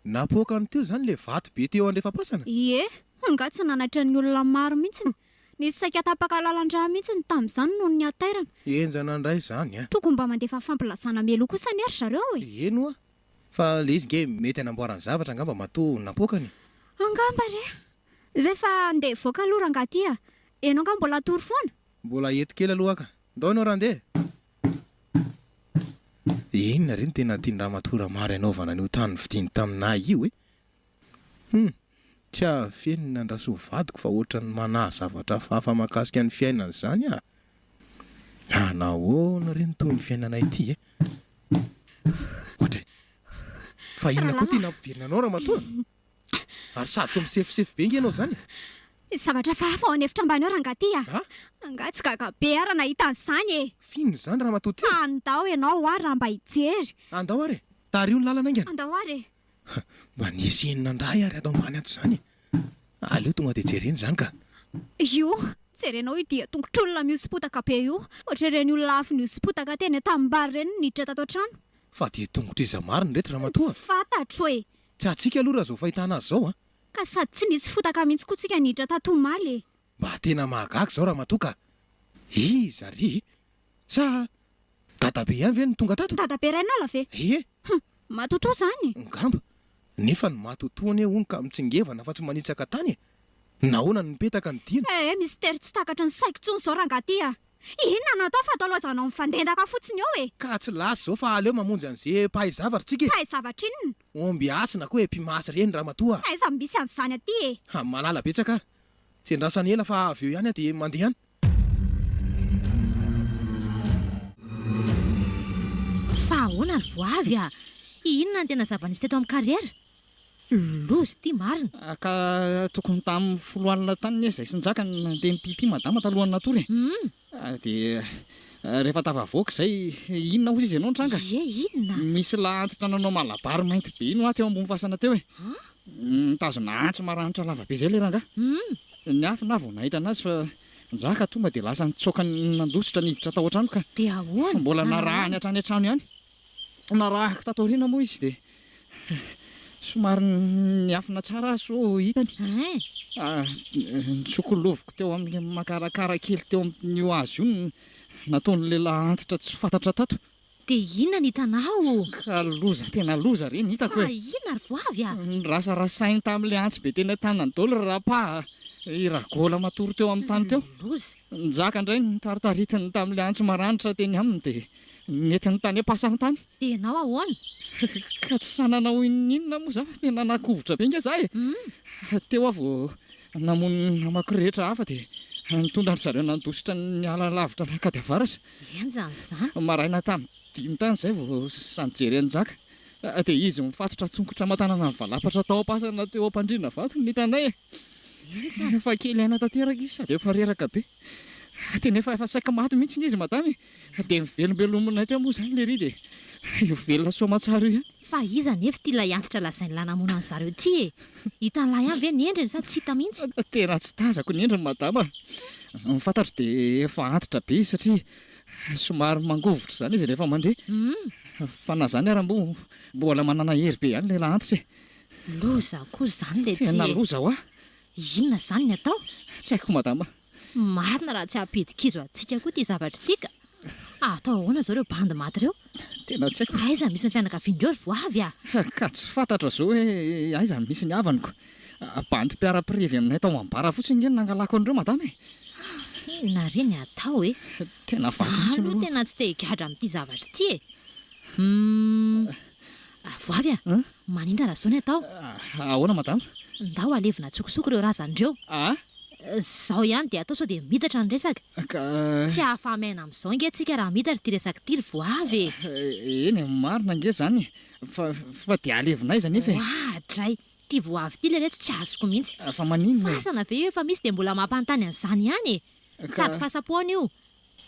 [SPEAKER 4] Napoakany teo izany ilay vato be teo andrefam-pasana?
[SPEAKER 5] Ie! Angaha tsy nanaitra ny olona maro mihitsy? Nisy saika tapaka lalan-drà mihitsy tamin'izany noho ny hatairana.
[SPEAKER 4] Henjana indray izany a!
[SPEAKER 5] Tokony mba mandefa fampilazana mialoha kosa anie ry zareo e!
[SPEAKER 4] Eny ho'a! Fa le izy nge mety hanamboarany zavatra angamba matoa napoakany e.
[SPEAKER 5] Angamba re! Zay fa andeha hivoaka aloha rangahy ty a! Enao nga mbola hatory foana?
[SPEAKER 4] Mbola eto kely aloha ka! Ndao ianao raha andeha e! Inona re no tena tian'i ramatoa Ramary hanaovana an'io tany novidiany taminà io e? Hum! Tsy ahafenina an-dRasoa vadiko fa ohatran'ny manahy zavatra hafahafa mahakasika ny fiainany izany aho. Ah, nahoana re no toy ny fiainanay ity e? Ohatry. Fa inona koa ity nampiverina anao ramatoa? Ary sady toa misefosefo be ange ianao izany e?
[SPEAKER 5] Misy zavatra hafahafa ao an'efitra ambany ao rangahy ity a! Angaha tsy gaga be aho raha nahita an'izany e!
[SPEAKER 4] F'inona izany ramatoa ity e?
[SPEAKER 5] Andao ianao hoa raha mba hijery.
[SPEAKER 4] Andao ary e! Tariho ny lalana haingana.
[SPEAKER 5] Andao ary e!
[SPEAKER 4] Mba nisy inona indray ary ato ambany ato izany e? Aleo tonga dia jerena izany ka!
[SPEAKER 5] Io, jerenao io dian-tongotr'olona mihoso-potaka be io, ohatr'ireny olona avy nihoso-potaka teny an-tanimbary ireny no niditra tato an-trano.
[SPEAKER 4] Fa dia tongotr'iza marina ireto ramatoa?
[SPEAKER 5] Tsy fantatro e!
[SPEAKER 4] Tsy hatsika aloha raha izao fahitana azy izao an!
[SPEAKER 5] Ka sady tsy nisy fotaka mihitsy koa tsika niditra tato omaly e!
[SPEAKER 4] Mba tena mahagaga izao ramatoa ka! Iza ry? Sa dadabe ihany ve no tonga tato?
[SPEAKER 5] Dadabe Rainala ve?
[SPEAKER 4] Ie.
[SPEAKER 5] Hum, matotoa izany.
[SPEAKER 4] Ngamba. Nefa ny matotoa anie hono ka mitsingevana fa tsy manitsaka tany e! Nahoana no nipetaka ny diany?
[SPEAKER 5] Eh, mistery tsy takatry ny saiko intsony izao rangahy ty a! Inona no atao fa atao laozanao mifandendaka fotsiny eo e!
[SPEAKER 4] Ka tsy lasa izao fa aleo mamonjy an'ze mpahay zavatra tsika e!
[SPEAKER 5] Mpahay zavatra inona?
[SPEAKER 4] Omby hasina koa e mpimasy ireny ramatoa a!
[SPEAKER 5] Aiza no misy an'izany aty e!
[SPEAKER 4] Ha, malala betsaka a! Tsy andrasana ela fa avy eo ihany aho dia mandeha any.
[SPEAKER 3] Fa ahoana ry voavy a! Inona no tena zava-nisy teto amin'ny carrière? Loza ity marina.
[SPEAKER 1] Ka tokony tamin'ny folo alina tany anie izay sy Njaka no nandeha nipipi madama talohan'ny natory e! Dia rehefa tafavoaka izay, inona hozy izy ianao nitranga?
[SPEAKER 3] Ie, inona?
[SPEAKER 1] Misy lahy antitra nanao malabary mainty be iny hoa teo ambony fasana teo e! Nitazona antsy maranitra lava be izay ilay rangahy. Niafina aho vao nahita anazy fa Njaka tonga dia lasa nitsoaka nandositra niditra tao an-trano ka.
[SPEAKER 3] Dia ahoana?
[SPEAKER 1] Mbola narahany hatrany an-trano ihany. Narahako tato aoriana moa izy dia somary niafina tsara aho sao hitany.
[SPEAKER 3] Hein?
[SPEAKER 1] Nosokoloviko teo amin'ilay makarakara kely teo amin'io hazo io ny nataon'ny lehilahy antitra tsy fantatra tato.
[SPEAKER 3] Dia inona ny hitanao?
[SPEAKER 1] Ka loza tena loza re ny hitako e!
[SPEAKER 3] Fa inona ry voavy a?
[SPEAKER 1] Norasarasainy tamin'ilay antsy be teny an-tanany daholo ry Rapa a! I Ragola matory teo amin'ny tany teo.
[SPEAKER 3] Loza!
[SPEAKER 1] Njaka indray notaritaritiny tamin'ilay antsy maranitra teny aminy dia Nentiny tany am-pasana tany.
[SPEAKER 3] Dia ianao ahoana?
[SPEAKER 1] Ka tsy sahy nanao inon'inona moa za fa tena nakovitra be nge za e! Teo aho vao namono ny namako rehetra hafa dia nitondra an-dry zareo nandositra niala lavitra nankady avaratra.
[SPEAKER 3] Henjana izany.
[SPEAKER 1] Maraina tamin'ny dimy tany izay vao sahy nijery an'i Njaka. Dia izy mifatotra tongotra aman-tanana nivalapatra tao am-pasana teo am-pandriana vato no hitanay e!
[SPEAKER 3] Henjana.
[SPEAKER 1] Efa kely aina tanteraka izy sady efa reraka be. Tena efa efa saika maty mihitsy nge izy madama e! Dia nivelombelominay teo moa izany lery dia io velona soamantsara io ihany.
[SPEAKER 3] Fa iza anefa ity ilay antitra lazain'lah namono an'zareo ity e? Hitan'lah ihany ve ny endriny sa tsy hita mihitsy?
[SPEAKER 1] Tena tsy tazako ny endriny madama a! Ny fantatro dia efa antitra be izy satria somary mangovitra izany izy rehefa mandeha. Fa na izany ara moa mbola manana hery be ihany ilay lahy antitra e!
[SPEAKER 3] Loza koa izany ilay ity e!
[SPEAKER 1] Tena loza hoa!
[SPEAKER 3] Inona izany ny atao?
[SPEAKER 1] Tsy haiko madama.
[SPEAKER 3] Marina raha tsy hampidi-kizo antsika koa ity zavatra ity ka! Atao ahoana izao ireo bandy maty ireo?
[SPEAKER 1] Tena tsy haiko.
[SPEAKER 3] Aiza misy ny fianakavian'ireo ry voavy a!
[SPEAKER 1] Ka tsy fantatro izao hoe aiza no misy ny havaniko. Bandy mpiara-pirevy aminay tao amin'ny bar fotsiny nge no nangalako an'ireo madama e!
[SPEAKER 3] Inona re ny atao e!
[SPEAKER 1] Tena vaky
[SPEAKER 3] Za
[SPEAKER 1] mihitsy
[SPEAKER 3] aloha
[SPEAKER 1] aloha.
[SPEAKER 3] tena tsy te higadra amin'ity zavatra ity e! Humm. Voavy a! Maninona raha izao ny atao?
[SPEAKER 1] Ahoana madama?
[SPEAKER 3] Ndao alevina an-tsokosoko ireo razana ireo.
[SPEAKER 1] A!
[SPEAKER 3] Izao ihany dia atao sao dia midatra ny resaka.
[SPEAKER 1] Ka.
[SPEAKER 3] Tsy ahafaha-miaina amin'izao ange tsika raha midatra ity resaka ity ry Voavy e!
[SPEAKER 1] Eny e, marina ange izany e! Fa, fa dia alevina aiza anefa e?
[SPEAKER 3] Oadray! Ity Voavy ity lereto tsy azoko mihitsy.
[SPEAKER 1] Fa maninona e?
[SPEAKER 3] Fasana ve io efa misy dia mbola mampanontany an'izany ihany e?
[SPEAKER 1] Ka.
[SPEAKER 3] Sady fasam-poana io.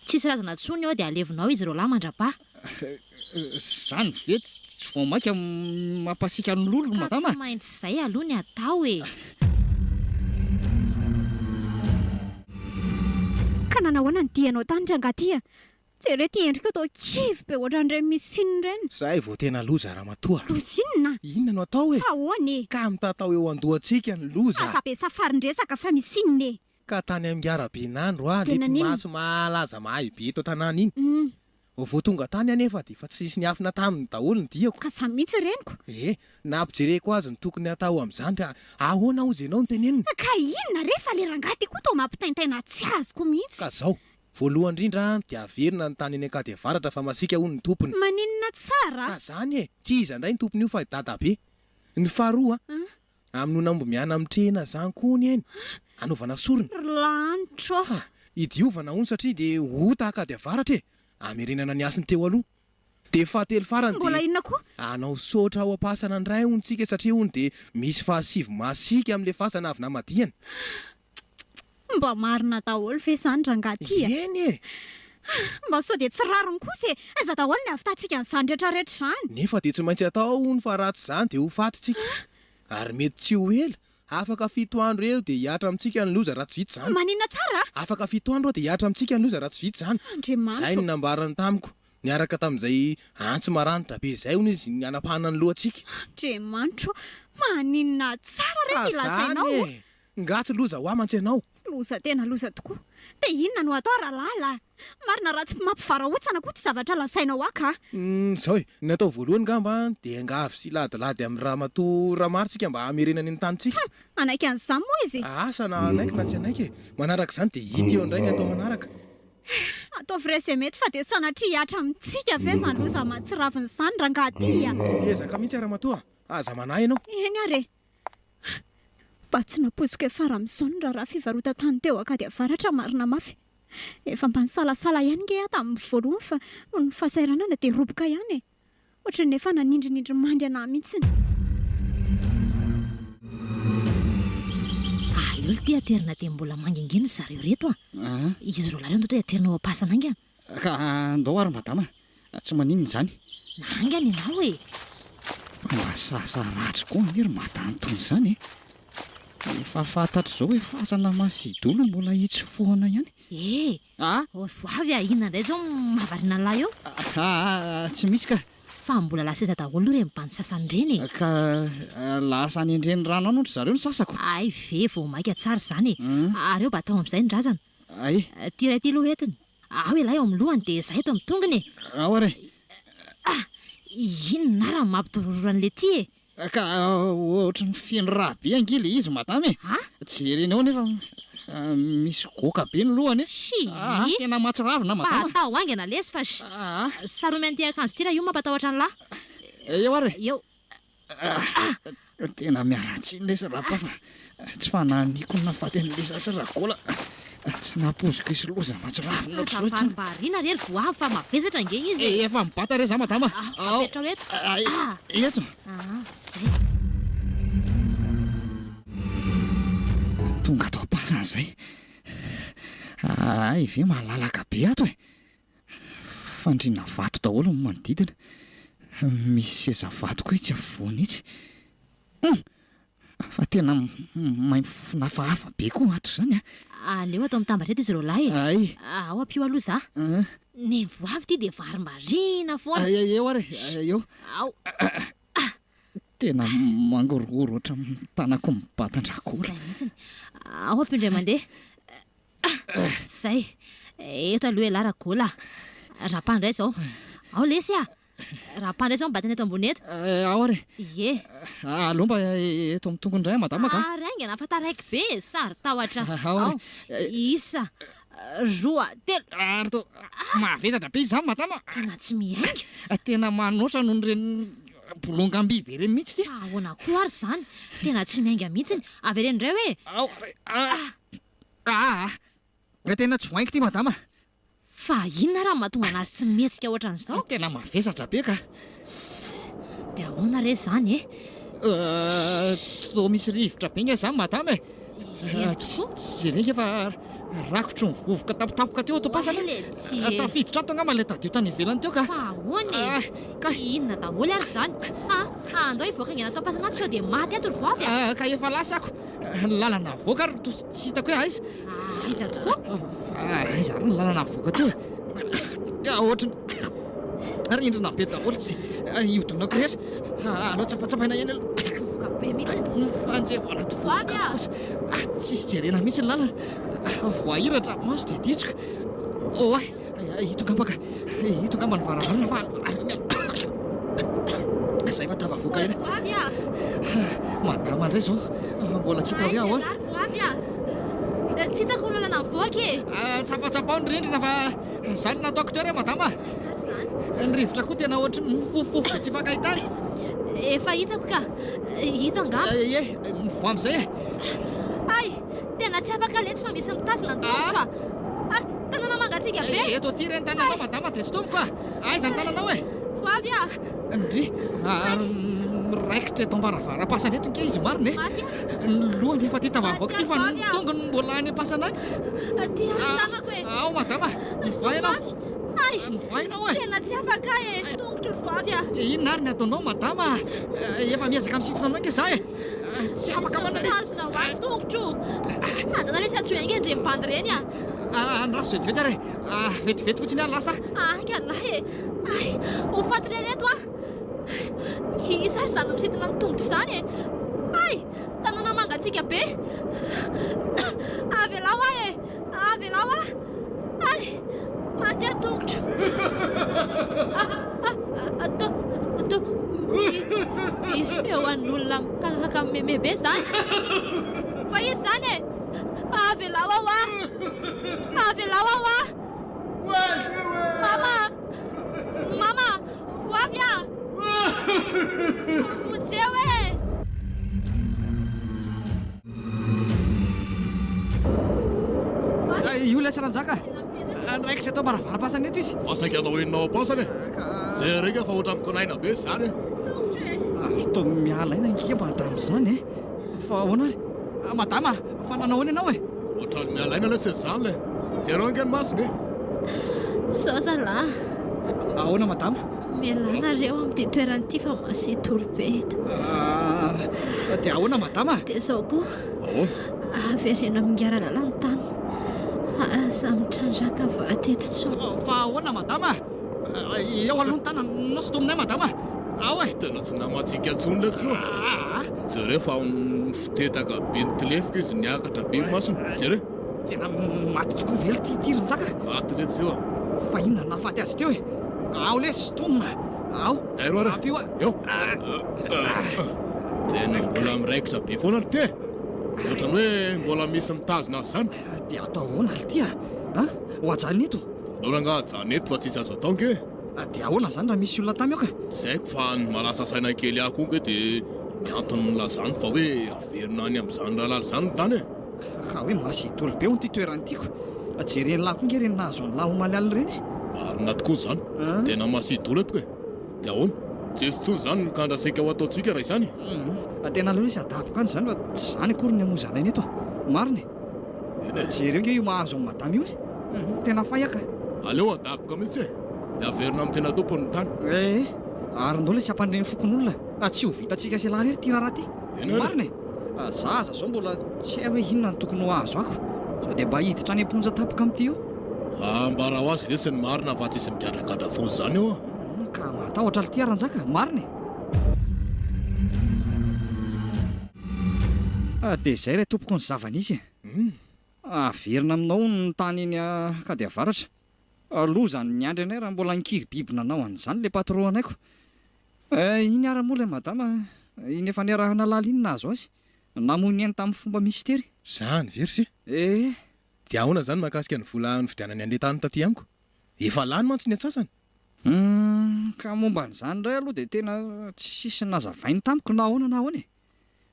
[SPEAKER 3] Tsisy razana tsony ao dia alevinao izy roalahy mandrapaha.
[SPEAKER 1] Zany ve tsy vao maika mampasiaka ny lolo
[SPEAKER 3] Ka
[SPEAKER 1] madama
[SPEAKER 3] tsy maintsy zay aloha ny atao e.
[SPEAKER 5] Ka nanahoana ny dianao tany rangahy ty a? Jereo ty endrikao toa kivy be ohatran'ireny misy inona ireny.
[SPEAKER 4] Zay vao tena loza ramatoa.
[SPEAKER 5] Loza inona?
[SPEAKER 4] Inona no atao e?
[SPEAKER 5] Fa ahoana e?
[SPEAKER 4] Ka mitatao eo andohantsika ny loza.
[SPEAKER 5] Aza be safarin-dresaka fa misy inona e?
[SPEAKER 4] Ka tany amin'ny araben'andro aho
[SPEAKER 5] Dia
[SPEAKER 4] le
[SPEAKER 5] naninona?
[SPEAKER 4] mpimasy mahalaza mahay be eto an-tanàna iny.
[SPEAKER 5] Hum.
[SPEAKER 4] Vao tonga tany aho nefa dia efa tsisy niafina taminy daholo ny diako.
[SPEAKER 5] Ka zany mihitsy reniko.
[SPEAKER 4] Eh, nampijereko azy ny tokony hatao amin'izany ka ahoana hozy ianao no tenenina?
[SPEAKER 5] Ka inona re fa le rangahy ty koa toa mampitaintaina tsy azoko mihitsy.
[SPEAKER 4] Ka zao, voalohany indrindra dia averina ny tany eny Ankady Avaratra fa masiaka hono ny tompony.
[SPEAKER 5] Maninona tsara?
[SPEAKER 4] Ka zany e, tsy iza indray ny tompon'io fa i dadabe. Ny faharoa, Hamonoana omby miana mitrena zany koa hono eny, hanaovana sorona.
[SPEAKER 5] Ry lanitra ô!
[SPEAKER 4] Ha! Hidiovana hono satria dia ota Ankady Avaratra e! Hamerenana ny hasiny teo aloha. Dia fahatelo farany dia.
[SPEAKER 5] Mbola inona koa?
[SPEAKER 4] Hanao saotra ao am-pasana indray hono tsika satria hono dia misy fahasivy masiaka amin'ilay fasana avy namadihana.
[SPEAKER 5] Mba marina daholo ve izany rangahy ty a?
[SPEAKER 4] Eny e!
[SPEAKER 5] Mba sao dia tsy rariny kosa e! Aiza daholo ny havitantsika an'izany rehetra rehetra izany?
[SPEAKER 4] Nefa dia tsy maintsy atao hono fa raha tsy izany dia ho faty tsika. Ary mety tsy ho ela, afaka fito andro eo dia hihatra amintsika ny loza raha tsy vita izany.
[SPEAKER 5] Maninona tsara a?
[SPEAKER 4] Afaka fito andro dia hihatra amintsika ny loza raha tsy vita izany.
[SPEAKER 5] Andriamanitra
[SPEAKER 4] Izay
[SPEAKER 5] ô!
[SPEAKER 4] no nambarany tamiko, niaraka tamin'izay antsy maranitra be izay hono izy ny hanapahana ny lohantsika.
[SPEAKER 5] Andriamanitra ô! Maninona tsara re
[SPEAKER 4] Ka
[SPEAKER 5] ty
[SPEAKER 4] izany
[SPEAKER 5] lazainao ô!
[SPEAKER 4] e! Nga tsy loza ho ahy mantsy ianao?
[SPEAKER 5] Loza tena loza tokoa. Dia inona no atao Ralala? Marina raha tsy mampivarahontsana koa ity zavatra lazainao ahy ka.
[SPEAKER 4] Izao e, ny atao voalohany ngamba dia hiangavy sy hiladilady amin'i Ramatoa Ramaro tsika mba hamerenany ny tanintsika.
[SPEAKER 5] Hum! Hanaiky an'izany moa izy?
[SPEAKER 4] Asa na hanaiky na tsy hanaiky e! Manaraka izany dia hita eo indray ny atao manaraka.
[SPEAKER 5] Ataovy re izay mety fa dia sanatria hihatra amintsika ve izany loza mahatsiravina izany rangahy ty a!
[SPEAKER 4] Miezaka mihitsy aho ramatoa a! Aza manahy ianao.
[SPEAKER 5] Eny ary e! Mba tsy nampoiziko hiafara amin'izao ny raharaha fivarotan-tany teo Ankady Avaratra marina mafy. Efa mba nisalasala ihany nge aho tamin'ny voalohany fa noho ny fahasahiranana dia roboka ihany e! Ohatran'ny efa nanindrinindry mandry anah mihitsiny.
[SPEAKER 3] Aleo lty aterina dia mbola mangingina ry zareo reto a! Izy roalahy ireo ndao aterina ao am-pasana haingana.
[SPEAKER 1] Ka ndao ary madama, tsy maninona izany.
[SPEAKER 3] Na haingana ianao e!
[SPEAKER 1] Fa mba sasa ratsy koa anie ry madame tony izany e! Efa fantatro izao hoe fasana masidolo mbola hitsofohana ihany.
[SPEAKER 3] E!
[SPEAKER 1] A!
[SPEAKER 3] Ô voavy a! Inona indray izao mahavariana an'lah eo?
[SPEAKER 1] Aa! Tsy misy ka!
[SPEAKER 3] Fa mbola lasa aiza daholo ireny bandy sasany ireny e?
[SPEAKER 1] Ka lasa any an-drenirano any hono ry zareo ny sasako.
[SPEAKER 3] Hay ve vao maika tsara izany e! Ary eo mba atao amin'izay ny razana.
[SPEAKER 1] Hay!
[SPEAKER 3] Ity iray ity aloha entiny. Ao ialahy eo amin'ny lohany dia izaho eto amin'ny tongony e!
[SPEAKER 1] Ao ary e!
[SPEAKER 3] Ah! Inona ary no mampidorororo an'ilay ity e?
[SPEAKER 1] Ka ohatry ny feno rà be ange ilay izy madama e! Jerena eo anefa misy goaka be ny lohany e!
[SPEAKER 3] Shii!
[SPEAKER 1] Tena mahatsiravina madama!
[SPEAKER 3] Fa atao haingana lesy fa sh! Saromy an'ity akanjo ity raha io mampatahotra an'lah!
[SPEAKER 1] Eo ary
[SPEAKER 3] e! Eo!
[SPEAKER 1] Tena miala tsiny lesy Rapa fa tsy fanahiniako ny nahafaty an'i Lisa sy Ragola. Tsy nampoiziko hisy loza mahatsiravina
[SPEAKER 3] Aza
[SPEAKER 1] ohatr'izao intsony.
[SPEAKER 3] varimbariana re ry voavy fa mavesatra ange izy e!
[SPEAKER 1] Efa mibata re za madama.
[SPEAKER 3] Ao, apetraho eto.
[SPEAKER 1] Eto.
[SPEAKER 3] Aa, zay.
[SPEAKER 1] Tonga ato am-pasana izay. Hay ve malalaka be ato e! Fandriana vato daholo ny manodidina. Misy seza vato koa etsy afovoany etsy. Hum! Fa tena maimbo fofona hafahafa be koa ato izany an!
[SPEAKER 3] Aleo atao mitambatra eto izy roalahy e!
[SPEAKER 1] Hay!
[SPEAKER 3] Ao ampio aloha za. Ny voavy ity dia varimbariana foana.
[SPEAKER 1] Hay eo ary e! Eo.
[SPEAKER 3] Ao.
[SPEAKER 1] Tena mangorohoro ohatran'ny tanako mibatan-drakora.
[SPEAKER 3] Zay mihitsiny. Ao ampio indray mandeha. Zay. Eto aloha elah Ragola a. Rapa indray izao. Ao lesy a! Rapa indray izao mibatana eto ambony eto.
[SPEAKER 1] Ao ary
[SPEAKER 3] e. Ie.
[SPEAKER 1] Aleo mba eto amin'ny tongony indray madama ka.
[SPEAKER 3] Ary haingana fa taraiky be e, saro-tahotra.
[SPEAKER 1] Ao ary.
[SPEAKER 3] Ao. Isa, roa, telo.
[SPEAKER 1] Ary toa mavesatra be izany madama.
[SPEAKER 3] Tena tsy miainga.
[SPEAKER 1] Tena manoatra noho ireny bolongam-biby ireny mihitsy ity.
[SPEAKER 3] Fa ahoana koa ary izany? Tena tsy miainga mihitsiny. Avereno indray hoe.
[SPEAKER 1] Ao ary. Aa! Tena tsy voaingo ity madama.
[SPEAKER 3] Fa inona ary no mahatonga anazy tsy mihetsika ohatran'izao?
[SPEAKER 1] Tena mavesatra be ka.
[SPEAKER 3] Ssss! Dia ahoana re izany e?
[SPEAKER 1] Toa misy rivotra be nge izany madama e!
[SPEAKER 3] Eny tokoa.
[SPEAKER 1] Tsy jerena nge fa rakotry ny vovoka tampotampoka teo ato am-pasana e! Tafiditra ato angamba ilay tadio tany ivelany teo ka.
[SPEAKER 3] Fa ahoana e?
[SPEAKER 1] Ka.
[SPEAKER 3] Inona daholo ary izany? A! Andao hivoaka haingana ato am-pasana ato sao dia maty ato ry voavy
[SPEAKER 1] a! Ka efa lasa ako. Ny lalana avoaka ary toa tsy hitako hoe aiza.
[SPEAKER 3] Aiza tokoa?
[SPEAKER 1] Fa aiza ary ny lalana avoaka teo e? Ka ohatry ny rindrina be daholo sy ihodinako rehetra. Aleo tsapatsapaina ihany aloha.
[SPEAKER 3] Vovoka be mihitsy.
[SPEAKER 1] Mifanjevo anaty vovoka ato kosa. Tsisy jerena mihitsy ny lalana. Voahiratra maso dia ditsoka. Oay, ito angamba ka. Ito angamba ny varavarana fa aleo miala. Izay fa tafavoaka ihany.
[SPEAKER 3] Voavy a!
[SPEAKER 1] Madama indray izao mbola tsy hita hoe ahoana.
[SPEAKER 3] Aiza voavy a! Tsy hitako ny lalana mivoaka e!
[SPEAKER 1] Tsapatsapao ny rindrina fa izany no nataoko teo re madama.
[SPEAKER 3] Aiza ary izany?
[SPEAKER 1] Ny rivotra koa tena ohatry ny mifofofofo be tsy ifankahitana.
[SPEAKER 3] Efa hitako ka! Ito angamba.
[SPEAKER 1] Ie, mivoha amin'izay e!
[SPEAKER 3] Hay! Tena tsy afaka letsy fa misy mitazona ny tongotro a! Ah! Tanana mangatsiaka be!
[SPEAKER 1] Eto aty re ny tananao madama dia sintomiko a! Aiza ny tananao e?
[SPEAKER 3] Voavy a!
[SPEAKER 1] Ndry! Ary miraikitra eto am-baravaram-pasana eto nge izy marina e!
[SPEAKER 3] Maty a!
[SPEAKER 1] Ny lohany efa aty tafavoaka ity fa ny tongony mbola any am-pasana any!
[SPEAKER 3] Aty ary ny tanako e!
[SPEAKER 1] Ao madama! Mivoaha ianao!
[SPEAKER 3] Hay!
[SPEAKER 1] Mivoaha ianao e!
[SPEAKER 3] Tena tsy afaka e! Tongotro ry voavy a!
[SPEAKER 1] Inona ary ny ataonao madama? Efa miezaka misintona anao nge za e! Tsy afaka manana
[SPEAKER 3] izy! Mitazona ho ahy ny tongotro! Andana lesy antsoy haingana ireny bandy ireny a!
[SPEAKER 1] Andraso vetivety ary e! Vetivety fotsiny aho lasa!
[SPEAKER 3] Haingana lahy e! Hay! Ho faty re reto aho! Iza ary izany misintona ny tongotro izany e? Hay! Tanana mangatsiaka be! Avelao aho e! Misy feo an'olona mikakakaka mimeme be izany. Fa iza izany e? Avelao aho ah! Avelao aho ah! Mama! Mama! Voavy ah! Vonjeo e!
[SPEAKER 1] Io ilay Saranjaka Niraikitra eto am-baravaram-pasana eto izy.
[SPEAKER 7] Fa saika hanao inona ao am-pasana e? Jereo ka fa ohatran'ny mikonaina be izany e.
[SPEAKER 1] Ary toa miala aina ange madama izany e. Fa ahoana ary? Madama, fa nanao ahoana ianao e?
[SPEAKER 7] Ohatran'ny miala aina ilay tsy izany e. Jereo ange ny masony e.
[SPEAKER 3] Izao zalahy.
[SPEAKER 1] Ahoana madama?
[SPEAKER 3] Mialà nareo amin'ity toerana ity fa masetory be eto.
[SPEAKER 1] Ah, dia ahoana madama?
[SPEAKER 3] Dia izao koa.
[SPEAKER 7] Ahoana?
[SPEAKER 3] Avereno amin'ny Ngaralala ny tany. Aza mitrandraka vato eto intsony.
[SPEAKER 1] Fa ahoana madama? Eo aloha ny tanana, nao sintominay madama. Ao e!
[SPEAKER 7] Tena tsy namantsika intsony lesy io a! Jereo fa mifotetaka be nitlefoka izy, niakatra be ny masony. Jereo.
[SPEAKER 1] Tena maty tokoa ve ity ity ry Njaka?
[SPEAKER 7] Maty letsy io a!
[SPEAKER 1] Fa inona no nahafaty azy teo e? Ao lesy sintomina! Ao!
[SPEAKER 7] Dairo ary!
[SPEAKER 1] Ampio a!
[SPEAKER 7] Eo! Tena mbola miraikitra be foana ry ty e! Ohatran'ny hoe mbola misy mitazona azy izany.
[SPEAKER 1] Dia atao ahoana ry ty a? An? Ho ajanona eto?
[SPEAKER 7] Aleo rangaha ajanona eto fa tsisy azo atao ange e!
[SPEAKER 1] Dia ahoana izany raha misy olona tamy ao ka?
[SPEAKER 7] Tsy haiko fa ny mahalasa saina kely ahy koa ange dia ny antony nilazany fa hoe averina any amin'izany rahalahy izany ny tany e!
[SPEAKER 1] Ka hoe masidolo be hono ity toerana ity ko. Jeren'lah koa nge ireny nahazo an'lah omaly alina ireny e.
[SPEAKER 7] Marina tokoa izany. Tena masidolo eto e. Dia ahoana? Tsy hisy intsony izany ny kandra saika ho ataontsika raha izany?
[SPEAKER 1] Hum. Tena aleo lesy adaboka any izany fa tsy izany akory ny hamoizana aina eto a. Marina e.
[SPEAKER 7] Eny e.
[SPEAKER 1] Jereo nge io mahazo an'i madama io e. Hum. Tena fay aho ka.
[SPEAKER 7] Aleo adaboka mihitsy e. Dia averina amin'ny tena tompony ny tany.
[SPEAKER 1] Ee. Ary ndao lesy hampandre ny fokonolona. Tsy ho vitantsika sy elah irery ity raharaha ity.
[SPEAKER 7] Eny ary.
[SPEAKER 1] Marina e! Za aza zao mbola tsy hay hoe inona no tokony ho azo ako. Sao dia mba hiditra any am-ponja tampoka amin'ity io.
[SPEAKER 7] Ambara ho azy lesy ny marina fa tsisy migadragadra foana izany eo a!
[SPEAKER 1] Ka matahotra lty Ranjaka, marina e! Dia izay re tompoko ny zava-nisy e! Averina aminao hono ny tany eny Ankadiavaratra. Loza ny miandry anay raha mbola nikiry biby nanao an'izany ilay patron anay ko. Iny ara moa ilay madama iny efa niarahana lala iny nahazo azy. Namoy ny ainy tamin'ny fomba mistery.
[SPEAKER 4] Zany ve ry se?
[SPEAKER 1] Ee.
[SPEAKER 4] Dia ahoana izany mahakasika ny vola nividianany an'ilay tany taty amiko? Efa lany mantsy ny antsasany.
[SPEAKER 1] Humm, ka momba an'izany indray aloha dia tena tsisy nazavainy tamiko na ahoana na ahoana e.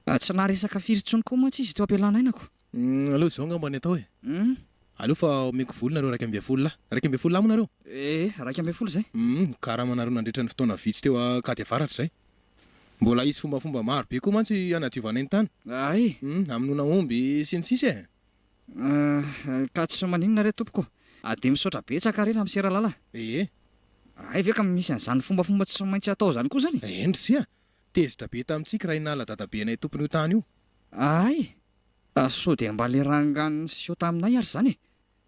[SPEAKER 1] Tsy naharesaka firy intsony koa mantsy izy teo am-pialana-ainako.
[SPEAKER 4] Humm, aleo izao angamba ny atao e.
[SPEAKER 1] Humm.
[SPEAKER 4] Aleo fa omeko vola nareo 11 lahy. 11 lahy moa nareo?
[SPEAKER 1] Ee, 11 izay.
[SPEAKER 4] Humm, karamanareo nandritra ny fotoana vitsy teo Ankady Avaratra izay. Mbola hisy fombafomba maro be koa mantsy hanadiovanay ny tany.
[SPEAKER 1] Hay.
[SPEAKER 4] Humm, hamonoana omby sy ny sisa e.
[SPEAKER 1] Ka tsy maninona re tompoko. Dia misaotra betsaka re ramose Ralala.
[SPEAKER 4] Ee.
[SPEAKER 1] Hay ve ka misy an'izany fombafomba tsy maintsy atao izany koa izany?
[SPEAKER 4] Eny ry sia. Tezitra be tamintsika Rainala dadabenay tompon'io tany io.
[SPEAKER 1] Hay! Sao dia mba le rangahy niseho taminay ary izany e!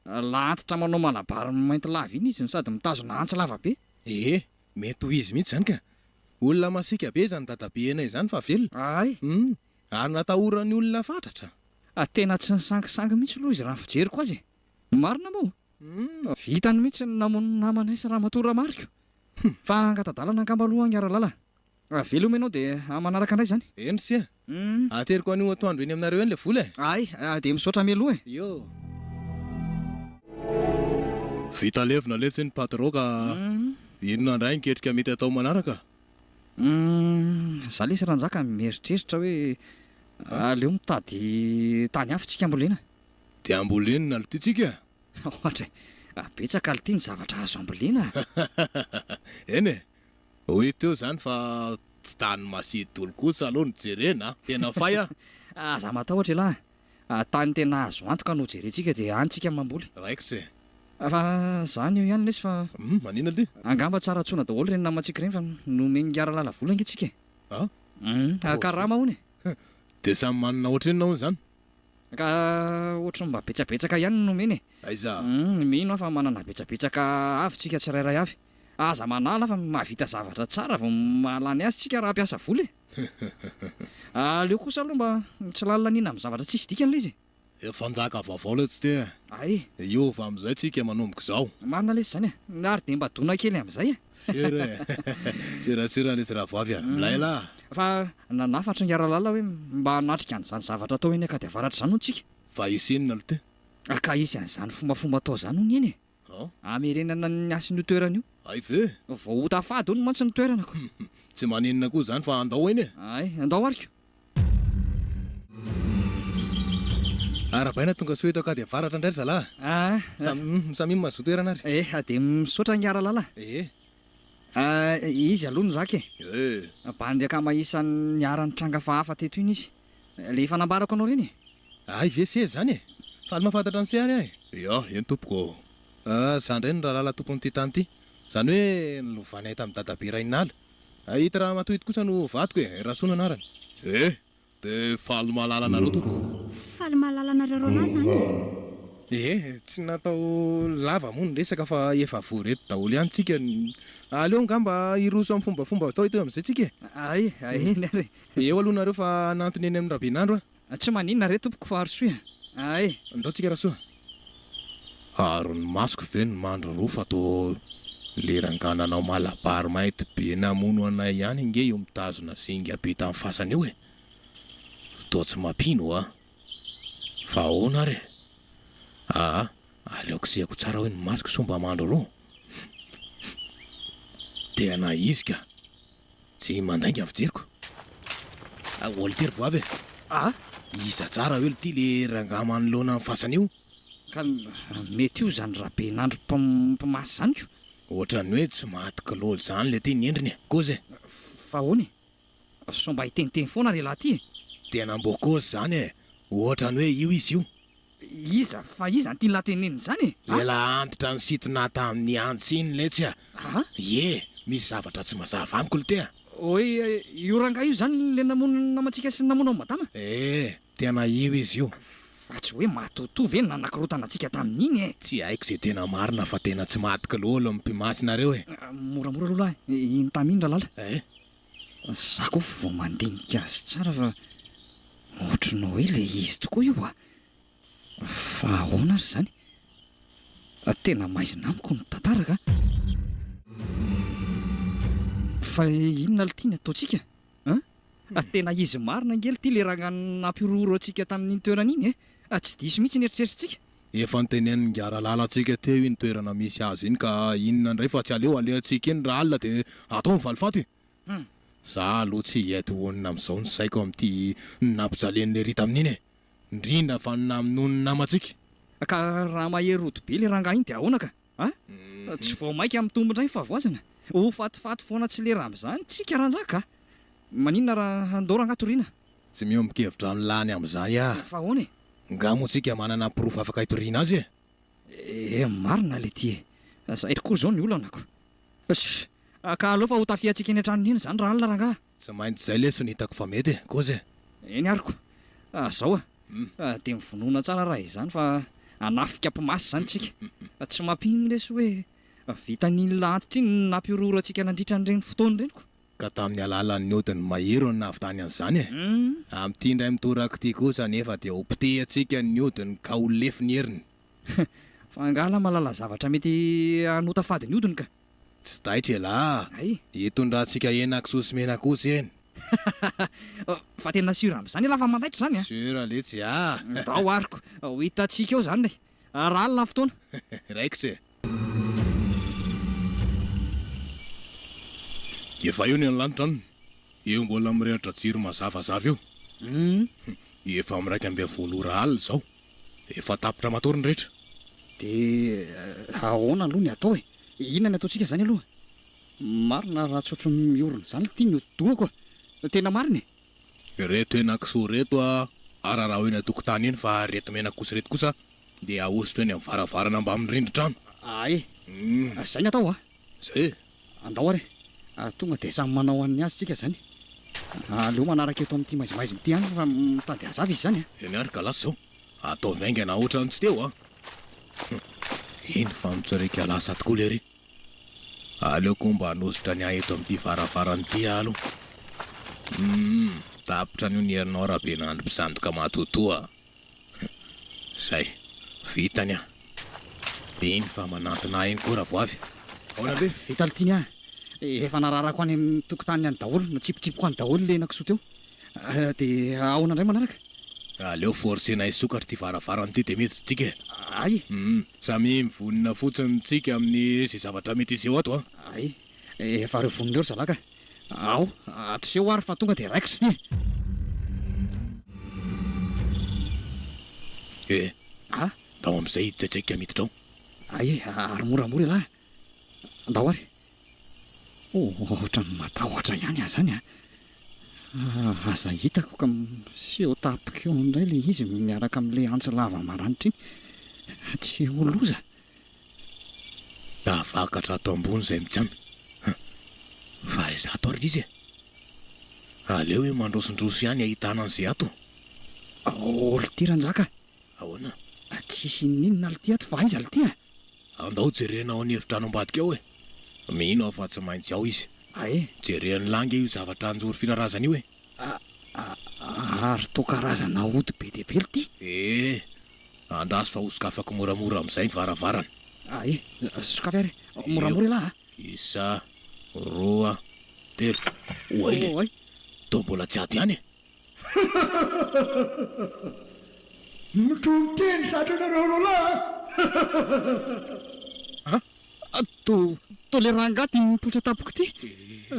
[SPEAKER 1] Laha antitra manao malabary mainty lava iny izy no sady mitazona antsy lava be.
[SPEAKER 4] Ee, mety ho izy mihitsy izany ka! Olona masiaka be izany dadabenay izany fa velona.
[SPEAKER 1] Hay!
[SPEAKER 4] Hum, ary natahoran'ny olona fatratra.
[SPEAKER 1] Tena tsy nisangisangy mihitsy aloha izy raha ny fijeriko azy e! Marina moa?
[SPEAKER 4] Hum.
[SPEAKER 1] Vitany mihitsy ny namono ny namanay sy ramatoa Ramariko. Fa hangata-dalana angamba aloha Angaralala. Veloma ianao dia amin'ny manaraka indray izany.
[SPEAKER 4] Eny ry sia. Ateriko anio atoandro eny aminareo eny ilay vola e.
[SPEAKER 1] Hay, dia misaotra mialoha e.
[SPEAKER 4] Io.
[SPEAKER 7] Vita levona letsy iny patro ka inona indray ny ketrika mety atao manaraka?
[SPEAKER 1] Humm, za lesy Ranjaka mieritreritra hoe aleo mitady tany hafa tsika ambolena.
[SPEAKER 7] Dia ambolena aloha ty tsika?
[SPEAKER 1] Ohatra e, betsaka aloha ty ny zavatra azo ambolena.
[SPEAKER 7] Eny e, Ho hita eo izany fa tsy tany masidolo kosa aloha no jerena a! Tena fay a!
[SPEAKER 1] Aza matahotra elah a! Tany tena azo antoka no jerentsika dia any tsika mamboly.
[SPEAKER 7] Raikitra e!
[SPEAKER 1] Fa zany eo ihany lesy fa.
[SPEAKER 7] Hum, maninona ity?
[SPEAKER 1] Angamba tsara antsoina daholo ireny namantsika ireny fa nomen'i Ngaralala vola ange tsika e!
[SPEAKER 7] A?
[SPEAKER 1] Hum, karama hono e!
[SPEAKER 7] Dia samy manana ohatrinona hono izany?
[SPEAKER 1] Ka ohatry ny mba betsabetsaka ihany no nomeny e!
[SPEAKER 7] Aiza?
[SPEAKER 1] Hum, mino aho fa manana betsabetsaka avy tsika tsirairay avy. Aza manala fa mahavita zavatra tsara vao mahalany azy tsika raha hampiasa vola e! Aleo kosa aloha mba tsy lany laniana amin'ny zavatra tsisy dikany ilay izy e!
[SPEAKER 7] Efa njaka vaovao letsy ty e.
[SPEAKER 1] Ay.
[SPEAKER 7] Hiova amin'izay tsika manomboka izao.
[SPEAKER 1] Marina lesy izany e. Ary dia mba dona kely amin'izay e.
[SPEAKER 7] Sur e. Sur sur lesy rahavavy a. Milay lah.
[SPEAKER 1] Fa nanafatra ingahy Ralala hoe mba hanatrika an'izany zavatra atao eny Ankadiavaratra izany hono tsika.
[SPEAKER 7] Fa hisy inona aloha ty?
[SPEAKER 1] Ka hisy an'izany fombafomba atao izany hono eny e. Hamerenana ny hasin'io toerana io.
[SPEAKER 7] Hay ve?
[SPEAKER 1] Voaota fady hono mantsy ny toerana ko.
[SPEAKER 7] Tsy maninona koa izany fa andao eny e.
[SPEAKER 1] Hay, andao ary ko.
[SPEAKER 4] Arahabaina tonga soa eto Ankady Avaratra indray ry zalahy.
[SPEAKER 1] Ah.
[SPEAKER 4] Samy samia mazoto toerana ary.
[SPEAKER 1] Eh, dia misaotra ingahy Ralala.
[SPEAKER 4] Eh.
[SPEAKER 1] Ah, izy aloha no zaka e.
[SPEAKER 7] Eh.
[SPEAKER 1] Bandy akama isan'ny niharan'ny tranga hafahafa teto iny izy. Ilay efa nambarako anao ireny e.
[SPEAKER 4] Hay ve se izany e! Faly mahafantatra an'i se ary aho e!
[SPEAKER 7] Ia, eny tompoko ô!
[SPEAKER 4] Ah, za indray no Ralala tompon'ity tany ity. Izany hoe nolovanay tamin'i dadabe Rainala. Ity ramatoa ity kosa no vadiko e, Rasoa no anarany.
[SPEAKER 7] Eh! Dia faly mahalala anareo tompoko.
[SPEAKER 5] Faly mahalala anareo roalahy izany e!
[SPEAKER 4] Ee, tsy natao lava moa ny resaka fa efa vory eto daholo ihany tsika. Aleo angamba hiroso amin'ny fombafomba atao eto amin'izay tsika e!
[SPEAKER 1] Ay, eny ary e!
[SPEAKER 4] Eo aloha nareo fa hanantona eny amin'ny Rabenandro aho.
[SPEAKER 1] Tsy maninona re tompoko fa arosoy a! Ay!
[SPEAKER 4] Ndao tsika Rasoa.
[SPEAKER 7] Ary ny masoko ve no mandry roa fa toa le rangahy nanao malabary mainty be namono anay ihany ange io mitazona zinga be tamin'ny fasana io e! Toa tsy mampino a! Fa ahoana ary e? Aa aleoko sehako tsara hoe ny masoko sao mba mandry roa? Tena izy ka! Tsy mandainga ny fijeriko.
[SPEAKER 4] Walter voavy e!
[SPEAKER 1] Ah!
[SPEAKER 4] Iza tsara hoe lty le rangahy manoloana ny fasana io?
[SPEAKER 1] Ka mety io zany Rabenandro mpimasy zany ko!
[SPEAKER 4] Ohatran'ny hoe tsy maty kilôly zany le ty ny endriny e! Kôzy e!
[SPEAKER 1] Fa ahoana e? Sao mba hiteniteny foana re lahy ty e!
[SPEAKER 4] Tena mbô kôzy zany e! Ohatran'ny hoe io izy io.
[SPEAKER 1] Iza fa iza no tian'lah tenenina izany e? A?
[SPEAKER 4] Lehilahy antitra nisintona tamin'ny antsy iny letsy a!
[SPEAKER 1] Aa?
[SPEAKER 4] Ie, misy zavatra tsy mazava amiko lty a!
[SPEAKER 1] Oy, io rangahy io izany le namono ny namantsika sy ny namono an'i madama?
[SPEAKER 4] Ee, tena io izy io.
[SPEAKER 1] Fa tsy hoe matotoa ve no nanakorotana antsika tamin'iny e?
[SPEAKER 4] Tsy haiko izay tena marina fa tena tsy maty kilôly ny mpimasy nareo e!
[SPEAKER 1] Moramora aloha lahy, iny tamy iny Ralala.
[SPEAKER 4] Eh?
[SPEAKER 1] Za koa vao mandinika azy tsara fa ohatry ny hoe le izy tokoa io a! Fa ahoana ary izany? Tena maizina amiko ny tantara ka! Fa inona lty ny ataontsika an? Tena izy marina ange lty le rangahy nampihorohoro antsika tamin'iny toerana iny e! Tsy diso mihitsy ny eritreritritsika.
[SPEAKER 7] Efa notenenin'i Ralala antsika teo iny toerana misy azy iny ka inona indray fa tsy aleo alehantsika eny raha alina dia atao ny valifaty e!
[SPEAKER 1] Hum.
[SPEAKER 7] Za aloha tsy hiady honina amin'izao ny saiko amin'ity nampijalian'i Lery tamin'iny e! Indrindra fa ny namonoany ny namantsika.
[SPEAKER 1] Ka raha mahery ody be le rangahy iny dia ahoana ka? A! Tsy vao maika mitombo indray ny fahavoazana? Ho fatifaty foana tsy lera amin'izany tsika ranjaka a! Maninona raha handao rangahy toriana?
[SPEAKER 7] Tsy miombon-kevitra amin'lany amin'izany aho.
[SPEAKER 1] Fa ahoana e?
[SPEAKER 7] Nga moa tsika manana porofo afaka hitoriana azy e?
[SPEAKER 1] Eh, marina le ty e! Zay tokoa zao ny olana ko! Sh! Ka aleo fa ho tafihantsika eny an-tranony eny izany rahalina rangaha!
[SPEAKER 7] Tsy maintsy zay lesy no hitako fa mety e! Kozy e!
[SPEAKER 1] Eny ary ko! Zao a! Dia mivonona tsara raha izany fa hanafika mpimasy izany tsika! Tsy mampino lesy hoe vitan'iny lahatitra iny ny nampihorohoro antsika nandritra an'ireny fotoana ireny ko!
[SPEAKER 7] Ka tamin'ny alalan'ny odiny mahery no nahavitany an'izany e! Amin'ity indray mitoraka ity kosa anefa dia ho potehantsika ny odiny ka ho lefy ny heriny.
[SPEAKER 1] Fa angaha lah mahalala zavatra mety hanota fady ny odiny ka?
[SPEAKER 7] Tsy taitra elah!
[SPEAKER 1] Hay!
[SPEAKER 7] Hitondrantsika henakisoa sy menakosy eny!
[SPEAKER 1] Fa tena sûr amin'izany elah fa mandaitra izany a!
[SPEAKER 7] Sûr letsy ah!
[SPEAKER 1] Ndao ary ko! Ho hitantsika eo izany e! Raha alina ny fotoana!
[SPEAKER 7] Raikitra e! Efa eo ny any lanitra an! Eo mbola mirehitra jiro mazavazava eo. Efa amin'ny 11 ora alina izao. Efa tapitra matory ny rehetra.
[SPEAKER 1] Dia ahoana aloha ny atao e? Inona ny ataontsika izany aloha? Marina raha tsy ohatran'ny miorina izany ity ny hodi-dohako a! Tena marina e!
[SPEAKER 7] Ireto henakisoa ireto araraho eny an-tokotany eny fa ireto menakoso ireto kosa dia ahositra eny amin'ny varavarana mbamin'ny rindrin-trano.
[SPEAKER 1] Ay! Izay ny atao a!
[SPEAKER 7] Izay e!
[SPEAKER 1] Andao ary e! Tonga dia samy manao an'ny azy tsika izany. Aleo manaraka eto amin'ity maizimaizina ity ihany fa mitady hazava izy izany a!
[SPEAKER 7] Eny ary ka lasa izao. Ataovy haingana ohatran'ny tsy teo a! Iny fa mitsoriaka lasa tokoa lery. Aleoko mba hanositra ny ahy eto amin'ity varavarana ity aho aloha. Humm, tapitra anio ny herinao Rabenandro mpisandoka matotoa a!
[SPEAKER 4] Zay. Vita ny ahy. Iny fa manantona ahy iny koa Ravoavy. Ahoana be?
[SPEAKER 1] Vita lty ny ahy. Efa nararako any amin'ny tokotaniny any daholo, natsipitsipiko any daholo ilay henakisoa teo. Dia ahoana indray manaraka?
[SPEAKER 4] Aleo forcer-na hisokatra ity varavarana ity dia miditra tsika e.
[SPEAKER 1] Ay!
[SPEAKER 4] Hum, samia mivonona fotsiny tsika amin'ny izay zavatra mety hiseho ato an.
[SPEAKER 1] Ay! Efa ireo vonona ireo ry zalahy ka. Ao, atoseho ary fa tonga dia raikitra ity e.
[SPEAKER 4] Eh,
[SPEAKER 1] A?
[SPEAKER 4] ndao amin'izay hiditra tsika miditra ao.
[SPEAKER 1] Ay, ary moramora ialahy. Andao ary. Ohatran'ny matahotra ihany aho izany an. Aza hitako ka miseho tampoka eo indray ilay izy miaraka amin'ilay antsy lava maranitra iny. Tsy ho loza.
[SPEAKER 4] Tafakatra ato ambony izay mitsam. Fa aiza ato ary izy e? Aleo hoe mandrosindroso ihany ahitana an'izay ato.
[SPEAKER 1] Ô lty ranjaka.
[SPEAKER 4] Ahoana?
[SPEAKER 1] Tsisy inoninona lty ato fa aiza lty a?
[SPEAKER 4] Andao jerena ao an'efitrano ambadika ao e! Mino aho fa tsy maintsy ao izy.
[SPEAKER 1] Ae.
[SPEAKER 4] Jeren'lah ange io zavatra anjoro firarazana io e!
[SPEAKER 1] Ary toa karazana ody be dia be lty.
[SPEAKER 4] Ee, andraso fa hosokafako moramora amin'izay ny varavarana.
[SPEAKER 1] Ae, sokafy ary moramora elah a!
[SPEAKER 4] Isa, roa, telo, oay le! Toa mbola tsy ato ihany e!
[SPEAKER 6] Mitoriteny zatra nareo roalahy
[SPEAKER 1] a! To to le rangahy ty mipoitra tampoka ty,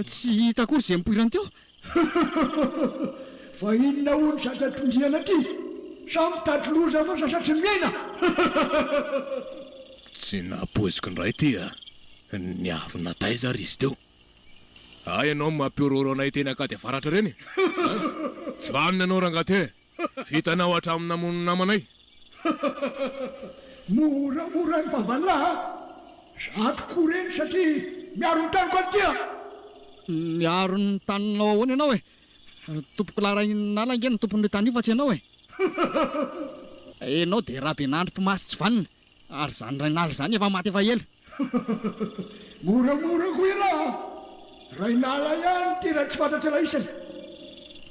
[SPEAKER 1] tsy hita akory ze nipoirany teo.
[SPEAKER 6] Fa inona hono zatra tondriana ty? Sa mitady loza fa sasatry ny miaina?
[SPEAKER 4] Tsy nampoiziko indray ty a! Niavina taiza ary izy teo? Hay ianao no mampihorohoro anay teny Ankady Avaratra ireny e! Tsy vanona ianao rangahy ty e! Vitanao hatramin'ny namono ny namanay.
[SPEAKER 6] Moramora ny vavan'lah a! Za tokoa reny satria miaro ny taniko aty a!
[SPEAKER 1] Miaro ny taninao ahoana ianao e? Tompokolahy Rainala ange no tompon'io tany io fa tsy ianao e! Ianao dia Rabenandro mpimasy tsy vanona. Ary izany Rainala izany efa maty efa ela.
[SPEAKER 6] Moramora koa ialahy a! Rainala ihany ity raha tsy fantatr'ialahy isany.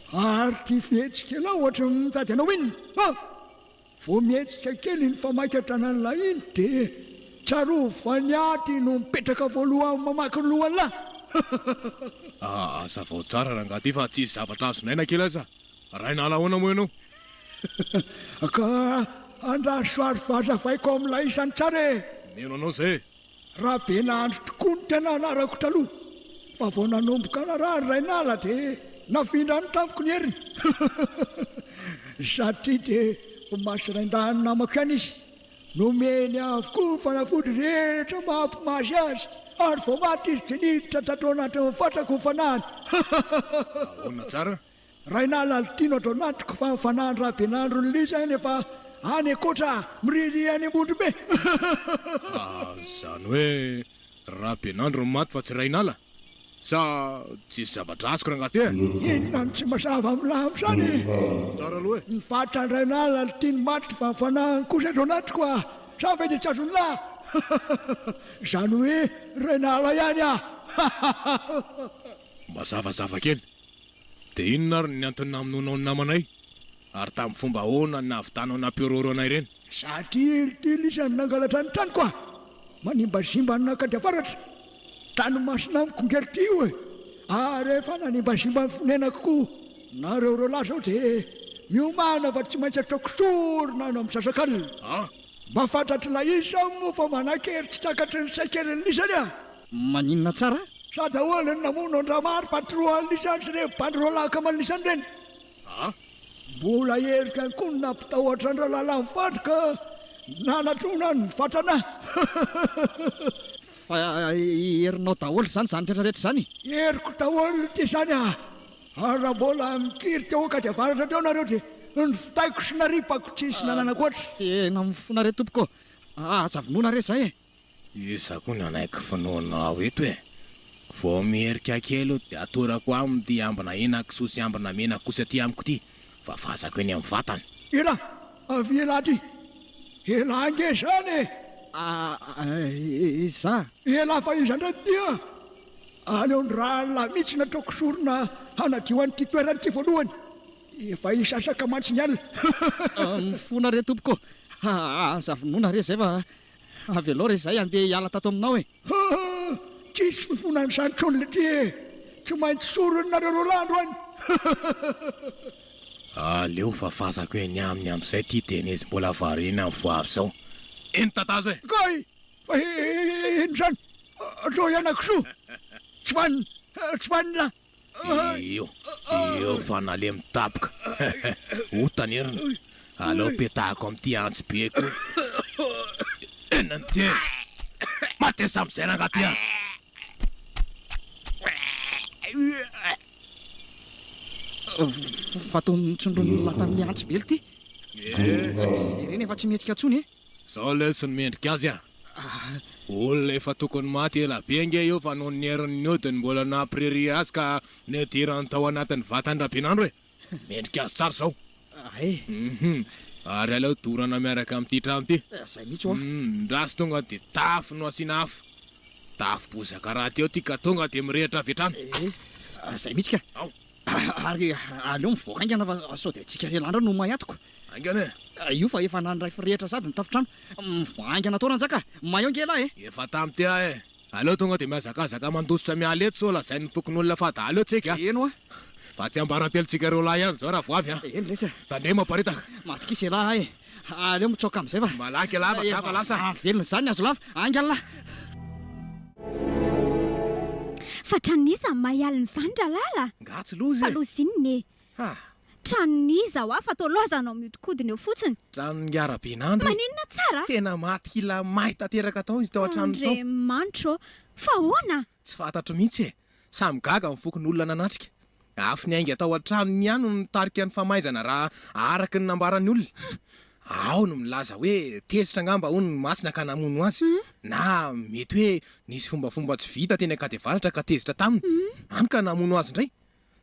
[SPEAKER 6] Ary ity fihetsik'ialahy ohatry ny mitady hanao inona a! Vao mihetsika kely iny famaika tanan'ilahy iny dia tsarovy fa ny aty no mipetraka voalohany mamaky ny lohan'ilahy.
[SPEAKER 4] Hazavao tsara rangahy ity fa tsisy zavatra azonay na kely aza. Rainala ahoana moa ianao?
[SPEAKER 6] Ka andraso ary fa hazavaiko amin'ilay isany tsara e!
[SPEAKER 4] Mino anao zay e!
[SPEAKER 6] Rabenahandro tokoa no tena anarako taloha, fa vao nanomboka narary Rainala dia nafindrany tamiko ny heriny. Satria dia mpimasy raindahiny namako ihany izy. Nomeny avokoa ny fanafody rehetra maha mpimasy azy, ary vao maty izy dia niditra tato anatin'ny fatako ny fanahiny.
[SPEAKER 4] Ahoana tsara?
[SPEAKER 6] Rainala Altino ato anatiko fa ny fanahin Rabenandro ny Lisa any efa any ankoatra miririha any Ambondrombe.
[SPEAKER 4] Ah, zany hoe Rabenandro no maty fa tsy Rainala? Sa tsisy zavatra azoko rangahy ty e?
[SPEAKER 6] Inona no tsy mazava amin'lah amin'izany e?
[SPEAKER 4] Mazava tsara aloha e.
[SPEAKER 6] Ny fatran Rainala Altino maty fa ny fanahiny kosa ato anatiko ah! Sa ve dia tsy azon'lah? Zany hoe Rainala ihany ah!
[SPEAKER 4] Mazavazava kely. Dia inona ary ny antony namonoanao ny namanay? Ary tamin'ny fomba ahoana no nahavitanao nampihorohoro anay ireny?
[SPEAKER 6] Satria ry ty lisany nangalatra ny tranoko ah! Manimbazimba an'Ankady Avaratra! Tany masina amiko nge ry ty io e! Ary efa nanimbazimba ny fonenako koa nareo roalahy zao dia miomàna fa tsy maintsy ataoko sorona any amin'ny sasak'alina!
[SPEAKER 4] Ah!
[SPEAKER 6] Mba fantatr'ilay iza moa fa manan-kery tsy takatry ny sain-kelin'ny lisany ah!
[SPEAKER 1] Maninona tsara?
[SPEAKER 6] Sa daholo ny namono an-dRamary patron an'lisany sy ireny bandy roalahy akaman'lisany ireny?
[SPEAKER 4] A!
[SPEAKER 6] Mbola heriko ihany koa ny nampitahotra an-dRalala mivady ka nanatrona ny vatrana.
[SPEAKER 1] Fa herinao daholo izany izany rehetra rehetra izany?
[SPEAKER 6] Heriko daholo ity izany a! Ary raha mbola mikiry teo Ankady Avaratra teo nareo dia nofitaiko sy naripako tsisy nananako ohatra.
[SPEAKER 1] Tena mifona re tompoko ô! Aza vonoina re izay e!
[SPEAKER 4] Iza koa nanaiky finoanao eto e? Vao miherika kely eo dia atorako aminy ity ambina henakisoa sy ambina mena kosa aty amiko ity fa vazako eny amin'ny vatany.
[SPEAKER 6] Ela! Avia elah aty! Elah ange izany e!
[SPEAKER 1] Iza?
[SPEAKER 6] Elah fa iza indray ity an? Aleo ny rahalahy mihitsy no ataoko sorona hanadio an'ity toerana ity voalohany. Efa hisasaka mantsy ny alina.
[SPEAKER 1] Mifona re tompoko. Aza vonoina re izay fa avelao re izahay handeha hiala tato aminao e!
[SPEAKER 6] Haa! Tsisy fifonana izany intsony letia e! Tsy maintsy soronareo roalahy androany!
[SPEAKER 4] Aleo fafazako eny aminy amin'izay ity Denise mbola variana amin'ny voavy izao. Eny tatazo e!
[SPEAKER 6] Kay! Fa ino izany? Atao henakisoa! Tsy vanona! Tsy vanona!
[SPEAKER 4] Io, io fa nalemy tapoka. Ota ny heriny. Aleo petahako amin'ity antsy be ko. Inona no ty e? Mateza amin'izay rangahy ty a!
[SPEAKER 1] Fa toa notsondronin'ny lahy tamin'ny antsy be ity. Jerena efa tsy mihetsika intsony e!
[SPEAKER 4] Zao lesy no mendrika azy a! Olona efa tokony maty ela be ange io fa noho ny herin'ny odiny mbola nampiririha azy ka nidirany tao anatin'ny vatan-dRabenandro e! Mendrika azy tsara izao.
[SPEAKER 1] Ay!
[SPEAKER 4] Hum! Ary aleo dorana miaraka amin'ity trano ity.
[SPEAKER 1] Zay mihitsy hoa.
[SPEAKER 4] Hum! Ndraso tonga dia tafo no asiana afo. Tafo bozaka rahateo ity ka tonga dia mirehitra avy hatrany.
[SPEAKER 1] Eh! Zay mihitsy ka.
[SPEAKER 4] Ao!
[SPEAKER 1] Ary aleo mivoaka haingana fa sao dia antsika ela indray no may ato ko.
[SPEAKER 4] Haingana e!
[SPEAKER 1] Io fa efa nandray firehitra sady ny tafontrano. Mivoaha haingana tao Ranjaka a! May ao nge elah e!
[SPEAKER 4] Efa tamy ty aho e! Aleo tonga dia mihazakazaka mandositra miala eto sao lazain'ny fokonolona fa dahalo eo tsika a!
[SPEAKER 1] Eny hoa!
[SPEAKER 4] Fa tsy ambaratelontsika roa lahy ihany izao raha vao avy a!
[SPEAKER 1] Eny lesy a!
[SPEAKER 4] Tandremo aparitaka!
[SPEAKER 1] Matokisa elah ahy e! Aleo mitsoaka amin'izay fa.
[SPEAKER 4] Malaky elah fa za fa lasa.
[SPEAKER 1] Efa velona izany ny hazolava! Haingana lah!
[SPEAKER 5] Fa tranon'iza ny mahay alina izany Ralala?
[SPEAKER 4] Nga tsy loza
[SPEAKER 5] e! Fa loza inona e?
[SPEAKER 4] Ha!
[SPEAKER 5] Tranon'iza hoa fa toa lozanao mihodinkodina eo fotsiny.
[SPEAKER 4] Tranon'ingahy Rabenandro e!
[SPEAKER 5] Maninona tsara?
[SPEAKER 4] Tena maty kila may tanteraka tao izy tao an-tranony tao.
[SPEAKER 5] Andriamanitra ô! Fa ahoana?
[SPEAKER 4] Tsy fantatro mihitsy e! Samy gaga ny fokonolona nanatrika. Afo niainga tao an-tranony ihany no nitarika ny famaizana raha araka ny nambaran'ny olona. Ao ny milaza hoe tezitra angamba hono ny masina ka namono azy, na mety hoe nisy fombafomba tsy vita teny Ankadiavaratra ka tezitra taminy, hany ka namono azy indray.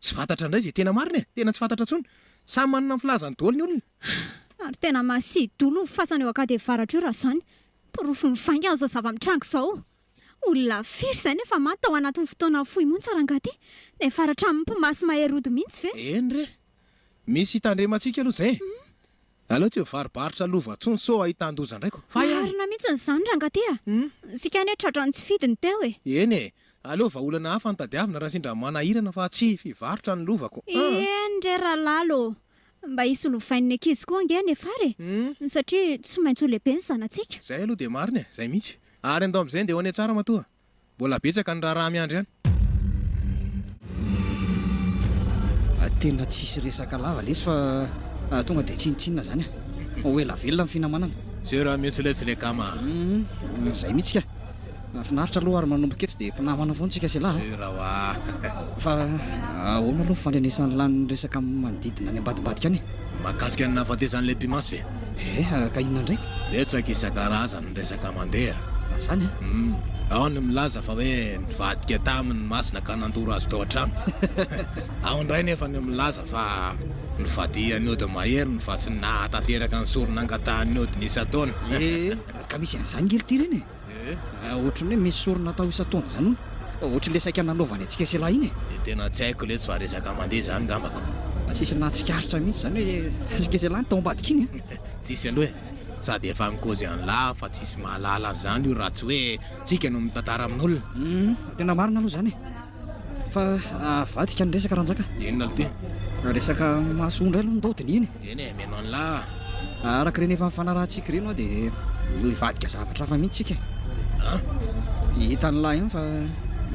[SPEAKER 4] Tsy fantatra indray izay tena marina e! Tena tsy fantatra intsony. Samy manana ny filazany daholo ny olona.
[SPEAKER 5] Ary tena masia-dolo ny fasana eo Ankadiavaratra io raha izany. Porofo mivaingana izao zava-mitranga izao. Olona firy izay no efa maty tao anatin'ny fotoana fohy monja rangahy ty? Niafara hatramin'ny mpimasy mahery ody mihitsy ve?
[SPEAKER 4] Eny re! Misy hitandremantsika aloha izay e! Aleo tsy mivarobarotra lova intsony sao ahitan-doza indray ko! Fa ihany!
[SPEAKER 5] Marina mihitsy izany rangahy ty a! Isika anie tratran'ny tsy fidiny teo e!
[SPEAKER 4] Eny e! Aleo vahaolana hafa no tadiavina raha sendra manahirana fa tsy hivarotra ny lovako an!
[SPEAKER 5] Eny re Ralalo ô! Mba hisy lovain'ny ankizy koa ange ny afara e! Satria tsy maintsy ho lehibe ny zanatsika.
[SPEAKER 4] Izay aloha dia marina e! Izay mihitsy! Ary andao amin'izay ndeha ho any an-tsara matoa. Mbola betsaka ny raharaha miandry any.
[SPEAKER 1] Tena tsisy resaka lava lesy fa tonga dia tsinontsinona zany a. Ho ela velona ny finamanana.
[SPEAKER 4] Sur mihitsy letsy le kama a.
[SPEAKER 1] Hum, zay mihitsy ka. Mahafinaritra aloha ary manomboka eto dia mpinamana foana tsika sy elah a.
[SPEAKER 4] Sur wa.
[SPEAKER 1] Fa ahoana aloha ny fandrenesan'lah ny resaka manodidina any ambadimbadika any e?
[SPEAKER 4] Mahakasika ny nahafatesan'ilay mpimasy ve?
[SPEAKER 1] Eh, ka inona indray?
[SPEAKER 4] Betsaka isan-karazany ny resaka mandeha.
[SPEAKER 1] Zany an?
[SPEAKER 4] Hum, ao ny milaza fa hoe nivadika taminy ny masina ka nandoro azy tao an-trano. Ao indray nefa ny milaza fa nivadihan'ny ody mahery ny fa tsy nahatanteraka ny sorona angatahan'ny odiny isan-taona.
[SPEAKER 1] Eh, ka misy an'izany nge ity ireny e! Ohatran'ny hoe misy sorona atao isan-taona izany hono. Ohatran'ilay saika nanaovany antsika sy ialahy iny e!
[SPEAKER 4] Dia tena tsy haiko letsy fa resaka mandeha izany ngambako.
[SPEAKER 1] Tsisy nahatsikaritra mihitsy izany hoe isika sy ialahy no tao ambadika iny an!
[SPEAKER 4] Tsisy aloha e! Sady efa mikozy an'lah fa tsisy mahalala an'izany io raha tsy hoe tsika no mitantara amin'olona.
[SPEAKER 1] Humm, tena marina aloha izany e! Fa avadika ny resaka Ranjaka.
[SPEAKER 4] Inona lty?
[SPEAKER 1] Resaka mahasoa indray aloha no ndao dinihina
[SPEAKER 4] e. Eny e, mino an'lah.
[SPEAKER 1] Araka ireny efa nifanarahantsika ireny hoa dia nivadika zavatra hafa mihitsy tsika e.
[SPEAKER 4] An?
[SPEAKER 1] Hitan'lah ihany fa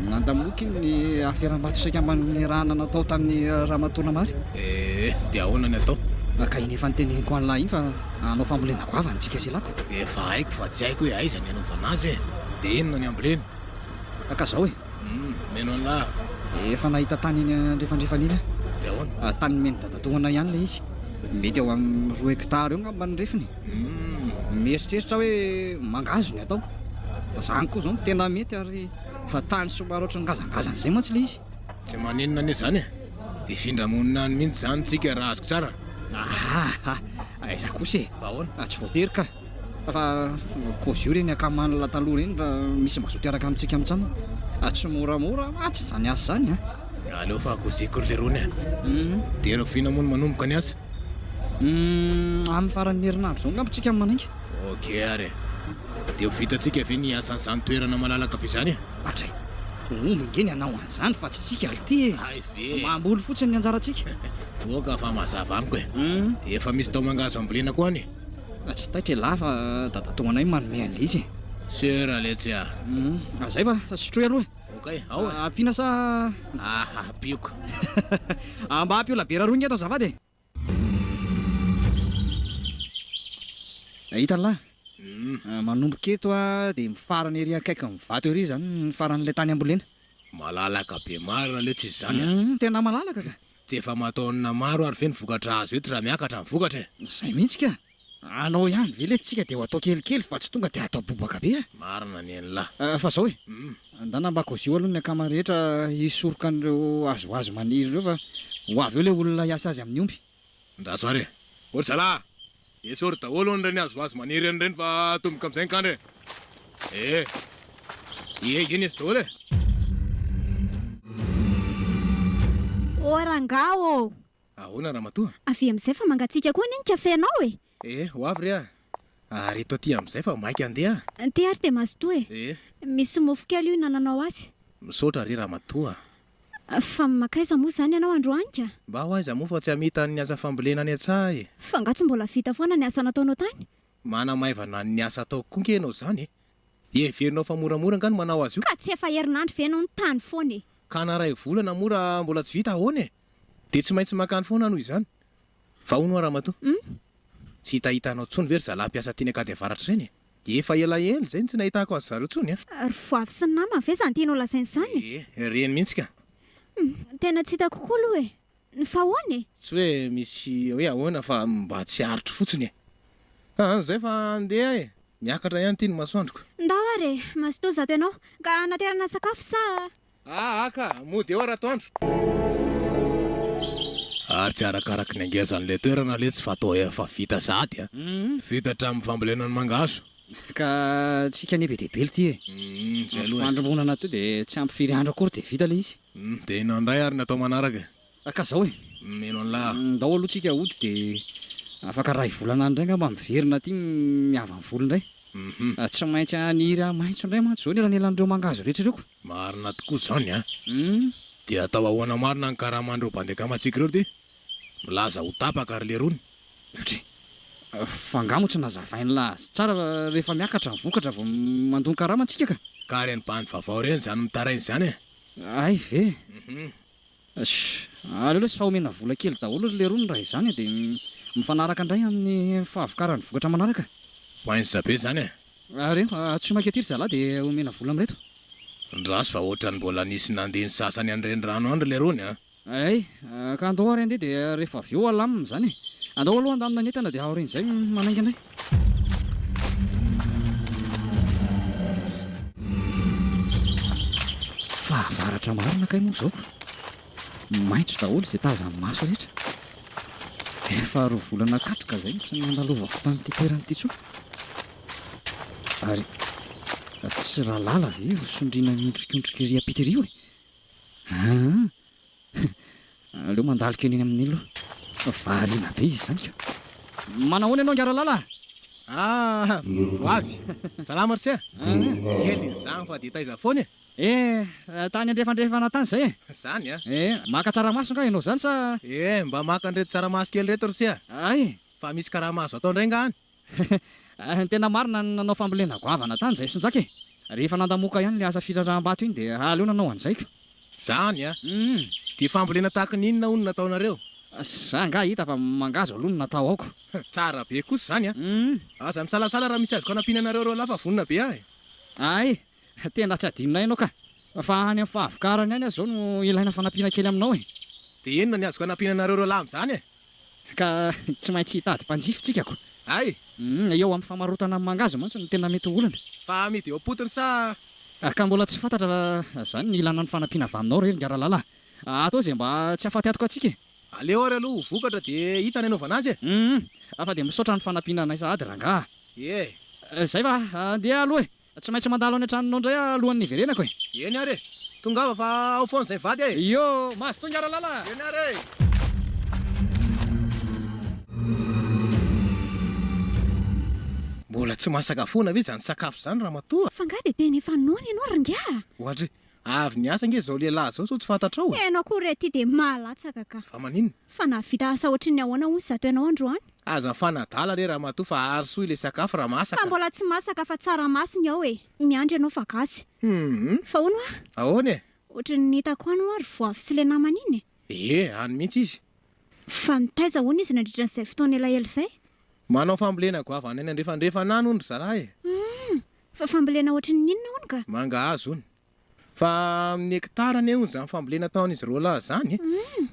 [SPEAKER 1] nandamoaka iny ny aferam-bato saika manirahana natao tamin'ny ramatoa Namary.
[SPEAKER 4] Eh, dia ahoana ny atao?
[SPEAKER 1] Ka iny efa noteneniko an'lah iny fa hanao fambolena goavana tsika sy elako.
[SPEAKER 4] Efa haiko fa tsy haiko hoe aiza ny hanaovana azy e. Dia inona ny hambolena?
[SPEAKER 1] Ka zao e.
[SPEAKER 4] Humm, mino an'lah.
[SPEAKER 1] Efa nahita tany eny andrefandrefana iny aho.
[SPEAKER 4] Dia ahoana?
[SPEAKER 1] Tany nomen'i dadatoa anay ihany ilay izy. Mety eo amin'ny roa hectares eo angamba ny refiny.
[SPEAKER 4] Humm.
[SPEAKER 1] Mieritreritra hoe mangahazo ny atao. Izany koa izao no tena mety ary tany somary ohatran'ny ngazangazana izay mantsy ilay izy.
[SPEAKER 4] Tsy maninona anie izany e. Hifindra monina any mihitsy izany tsika raha azoko tsara.
[SPEAKER 1] Ahaha, aiza kosa e.
[SPEAKER 4] Fa ahoana?
[SPEAKER 1] Tsy voatery ka. Fa kôzy io reny akaman'la taloha reny raha misy mazoto hiaraka amintsika mitsam tsy moramora mantsy zany asa zany a!
[SPEAKER 4] Aleo fa kôziko ry lerony a!
[SPEAKER 1] Hum.
[SPEAKER 4] Dia rahoviana moa no manomboka ny asa?
[SPEAKER 1] Humm, amin'ny faran'ny herinandro izao angamba tsika no manainga.
[SPEAKER 4] Ok ary e. Dia ho vitantsika ve ny hiasa an'izany toerana malalaka be izany e?
[SPEAKER 1] Atray! Omby nge ny hanao an'izany fa tsy tsika lty e!
[SPEAKER 4] Hay ve e!
[SPEAKER 1] Mamboly fotsiny ny anjarantsika.
[SPEAKER 4] Oka fa mazava amiko e! Efa misy tao-mangahazo ambolena koa any e!
[SPEAKER 1] Tsy taitra elah fa dadatoanay manome an'ilay izy e!
[SPEAKER 4] Sûr letsy a!
[SPEAKER 1] Humm, zay fa sotroy aloha e!
[SPEAKER 4] Ok, ao e!
[SPEAKER 1] Ampiana sa?
[SPEAKER 4] Aha, ampiako.
[SPEAKER 1] Mba ampio labiera roa nge ato azafady e! Hitan'lah? Manomboka eto dia mifarana ery akaikin'ny vato ery izany ny faran'ilay tany ambolena.
[SPEAKER 4] Malalaka be marina letsy izy izany
[SPEAKER 1] a! Tena malalaka ka!
[SPEAKER 4] Tsy efa aman-taonina maro ary ve ny vokatra azo eto raha miakatra ny vokatra e?
[SPEAKER 1] Izay mihitsy ka! Anao ihany ve letsy tsika dia ho atao kelikely fa tsy tonga dia atao bobaka be a!
[SPEAKER 4] Marina ny an'lah.
[SPEAKER 1] Fa zao e! Andana mba kozio aloha ny akama rehetra hisoroka an'ireo hazohazo maniry ireo fa ho avy eo ilay olona hiasa azy amin'ny omby.
[SPEAKER 4] Andraso ary e! Ô ry zalahy a! Esory daholo hono ireny hazohazo maniry ireny fa atomboka amin'izay ny kandra e! Eh! Ie, iny izy daholo e!
[SPEAKER 5] Ô rangaha ô!
[SPEAKER 4] Ahoana ramatoa?
[SPEAKER 5] Avia amin'izay fa mangatsiaka koa anie ny kafe-nao e!
[SPEAKER 4] Eh, ho avy re ah! Areto aty amin'izay fa maika handeha
[SPEAKER 5] ah! Ty ary dia mazotoa e!
[SPEAKER 4] Eh!
[SPEAKER 5] Misy mofo kely io hinananao azy.
[SPEAKER 4] Misaotra re ramatoa
[SPEAKER 5] ah! Fa mankaiza moa izany ianao androany ka?
[SPEAKER 4] Mba ho aiza moa fa tsy hamita ny asa fambolena any an-tsaha e!
[SPEAKER 5] Fa angaha tsy mbola vita foana ny asa nataonao tany?
[SPEAKER 4] Manamaivana ny asa ataoko koa nge ianao izany e! Heverinao fa moramora angaha ny manao azy io?
[SPEAKER 5] Ka tsy efa herinandro ve ianao no tany foana e!
[SPEAKER 4] Ka na iray volana moa raha mbola tsy vita ahoana e? Dia tsy maintsy mankany foana noho izany. Fa hono hoa ramatoa? Tsy hitahitanao intsony ve ry zalahy mpiasa teny Ankady Avaratra ireny e? Efa elaela izay no tsy nahitako azy zareo intsony
[SPEAKER 5] a! Ry voavy sy ny namany ve izany tianao lazaina izany
[SPEAKER 4] e? Ie, ireny mihitsy ka!
[SPEAKER 5] Tena tsy hitako koa aloha e! Fa ahoana e?
[SPEAKER 4] Tsy hoe misy hoe ahoana fa mba tsy aritro fotsiny e! Aa, izay fa andeha e! Miakatra ihany ity ny masoandroko.
[SPEAKER 5] Ndao ary e! Mazotoa zato ianao. Ka hanaterana sakafo sa?
[SPEAKER 4] Aa ka, mody eo ratoandro. Ary tsy arakaraky ny angezan'ilay toerana letsy fa toa efa vita sahady a! Vita hatramin'ny fambolena ny mangahazo.
[SPEAKER 1] Ka tsika anie be dia be lty e!
[SPEAKER 4] Zay aloha e!
[SPEAKER 1] Fandrombonana teo dia tsy ampy firy andro akory dia vita ilay izy.
[SPEAKER 4] Dia inona indray ary ny atao manaraka
[SPEAKER 1] e? Ka zao e!
[SPEAKER 4] Mino an'lah.
[SPEAKER 1] Ndao aloha tsika hody dia afaka ray volana any indray angamba miverina aty miava ny voly indray. Tsy maintsy haniry hamaitso indray mantsy izao ny elanelan'ireo mangahazo rehetra ireo ko.
[SPEAKER 4] Marina tokoa izany an! Dia atao ahoana marina ny karaman'ireo bandy akamantsika ireo ty? Milaza ho tapaka ry lerony.
[SPEAKER 1] Ohatry e! Fa angaha moa tsy nazavain'lah azy tsara rehefa miakatra ny vokatra vao mandoa ny karama antsika ka!
[SPEAKER 4] Ka ireny bandy vaovao ireny izany mitaraina izany e!
[SPEAKER 1] Hay ve? Sh! Aleo lesy fa omena vola kely daholo ry lerony raha izany e, dia mifanaraka indray amin'ny fahavokaran'ny vokatra manaraka.
[SPEAKER 4] Poince be izany e!
[SPEAKER 1] Ary antsoy maika aty ry zalahy dia omena vola amin'ireto.
[SPEAKER 4] Ndraso fa ohatran'ny mbola nisy nandeha ny sasany any renirano any ry lerony a!
[SPEAKER 1] Hay, ka andao ary handeha dia rehefa avy eo alamina izany e! Andao aloha handamina ny entana dia aorian'izay manainga indray. Fahavaratra marina kay moa izao. Maitso daholo izay tazan'ny maso rehetra. Efa roa volana katroka izay no tsy nandalovako tamin'ity toerana ity intsony. Ary tsy Ralala ve io sondriana miondrikondrika ery ampita ery io e? Aa! Aleo mandalo kely eny amin'iny aloha. Variana be izy izany ka. Manahoana ianao Ngaralala a?
[SPEAKER 4] Ah! Ho avy! Salama ry se a! Kely izany fa dia taiza foana e?
[SPEAKER 1] Eh! Tany andrefandrefana tany izay e!
[SPEAKER 4] Izany a!
[SPEAKER 1] Eh! Maka tsaramaso angaha ianao izany sa?
[SPEAKER 4] Eh! Mba maka an'ireto tsaramaso kely ireto ry se a!
[SPEAKER 1] Hay!
[SPEAKER 4] Fa misy karama azo atao indray angaha any?
[SPEAKER 1] Ny tena marina nanao fambolena goavana tany izay sy Njaka e! Rehefa nandamoka ihany ilay asa fitrandraham-bato iny dia aleo nanao an'izay ko.
[SPEAKER 4] Zany a! Dia fambolena tahaka ny inona hono nataonareo?
[SPEAKER 1] Za angaha hita fa mangahazo aloha no natao ao ko.
[SPEAKER 4] Tsara be kosa izany a! Aza misalasala raha misy azoko anampiana anareo roalahy fa vonona be aho e!
[SPEAKER 1] Hay! Tena tsy adinonay ianao ka! Fa any amin'ny fahavokarany any aho izao no ilaina fanampiana kely aminao e!
[SPEAKER 4] Dia inona ny azoko anampiana anareo roalahy amin'izany e?
[SPEAKER 1] Ka tsy maintsy hitady mpanjifa tsika ko.
[SPEAKER 4] Hay!
[SPEAKER 1] Eo amin'ny famarotana ny mangahazo mantsy no tena mety ho olana.
[SPEAKER 4] Fa amidy eo am-potony sa?
[SPEAKER 1] Ka mbola tsy fantatra fa zany no ilana ny fanampiana avy aminao re ry Ngaralala a! Atao izay mba tsy hahafaty antoka antsika e!
[SPEAKER 4] Aleo ary aloha ho vokatra dia hita ny anaovana azy e!
[SPEAKER 1] Hum! Fa dia misaotra ny fanampiana anay sahady rangaha a!
[SPEAKER 4] Ie!
[SPEAKER 1] Zay fa andeha aloha e! Tsy maintsy mandalo any an-tranonao indray aho alohan'ny hiverenako e!
[SPEAKER 4] Eny ary e! Tongava fa ao foana izay mivady e!
[SPEAKER 1] Io! Mazotoa Ngaralala!
[SPEAKER 4] Eny ary e! Mbola tsy masaka foana ve izany sakafo izany ramatoa?
[SPEAKER 5] Fa nga dia tena efa noana ianao ry ingahy a!
[SPEAKER 4] Ohatry, avy niasa ange izao lehilahy izao sao tsy fantatrao e!
[SPEAKER 5] Ianao koa re ity dia mahalatsaka ka!
[SPEAKER 4] Fa maninona?
[SPEAKER 5] Fa nahavita asa ohatry ny ahoana hono izato ianao androany?
[SPEAKER 4] Aza mifanadala re ramatoa fa arosoy ilay sakafo raha masaka.
[SPEAKER 5] Fa mbola tsy masaka fa tsaramaso ny ao e! Miandry ianao fa gasy.
[SPEAKER 4] Hum!
[SPEAKER 5] Fa hono hoa?
[SPEAKER 4] Ahoana e?
[SPEAKER 5] Ohatry ny hitako any hoa ry Voavy sy ilay namany iny e!
[SPEAKER 4] Ie, any mihitsy izy.
[SPEAKER 5] Fa nitaiza hono izy nandritra an'izay fotoana elaela izay?
[SPEAKER 4] Manao fambolena goavana any andrefandrefana any hono ry zalahy e!
[SPEAKER 5] Humm! Fa fambolena ohatry ny inona hono ka?
[SPEAKER 4] Mangahazo hono. Fa amin'ny hekitara anie hono izany fambolena ataon'izy roalahy izany e!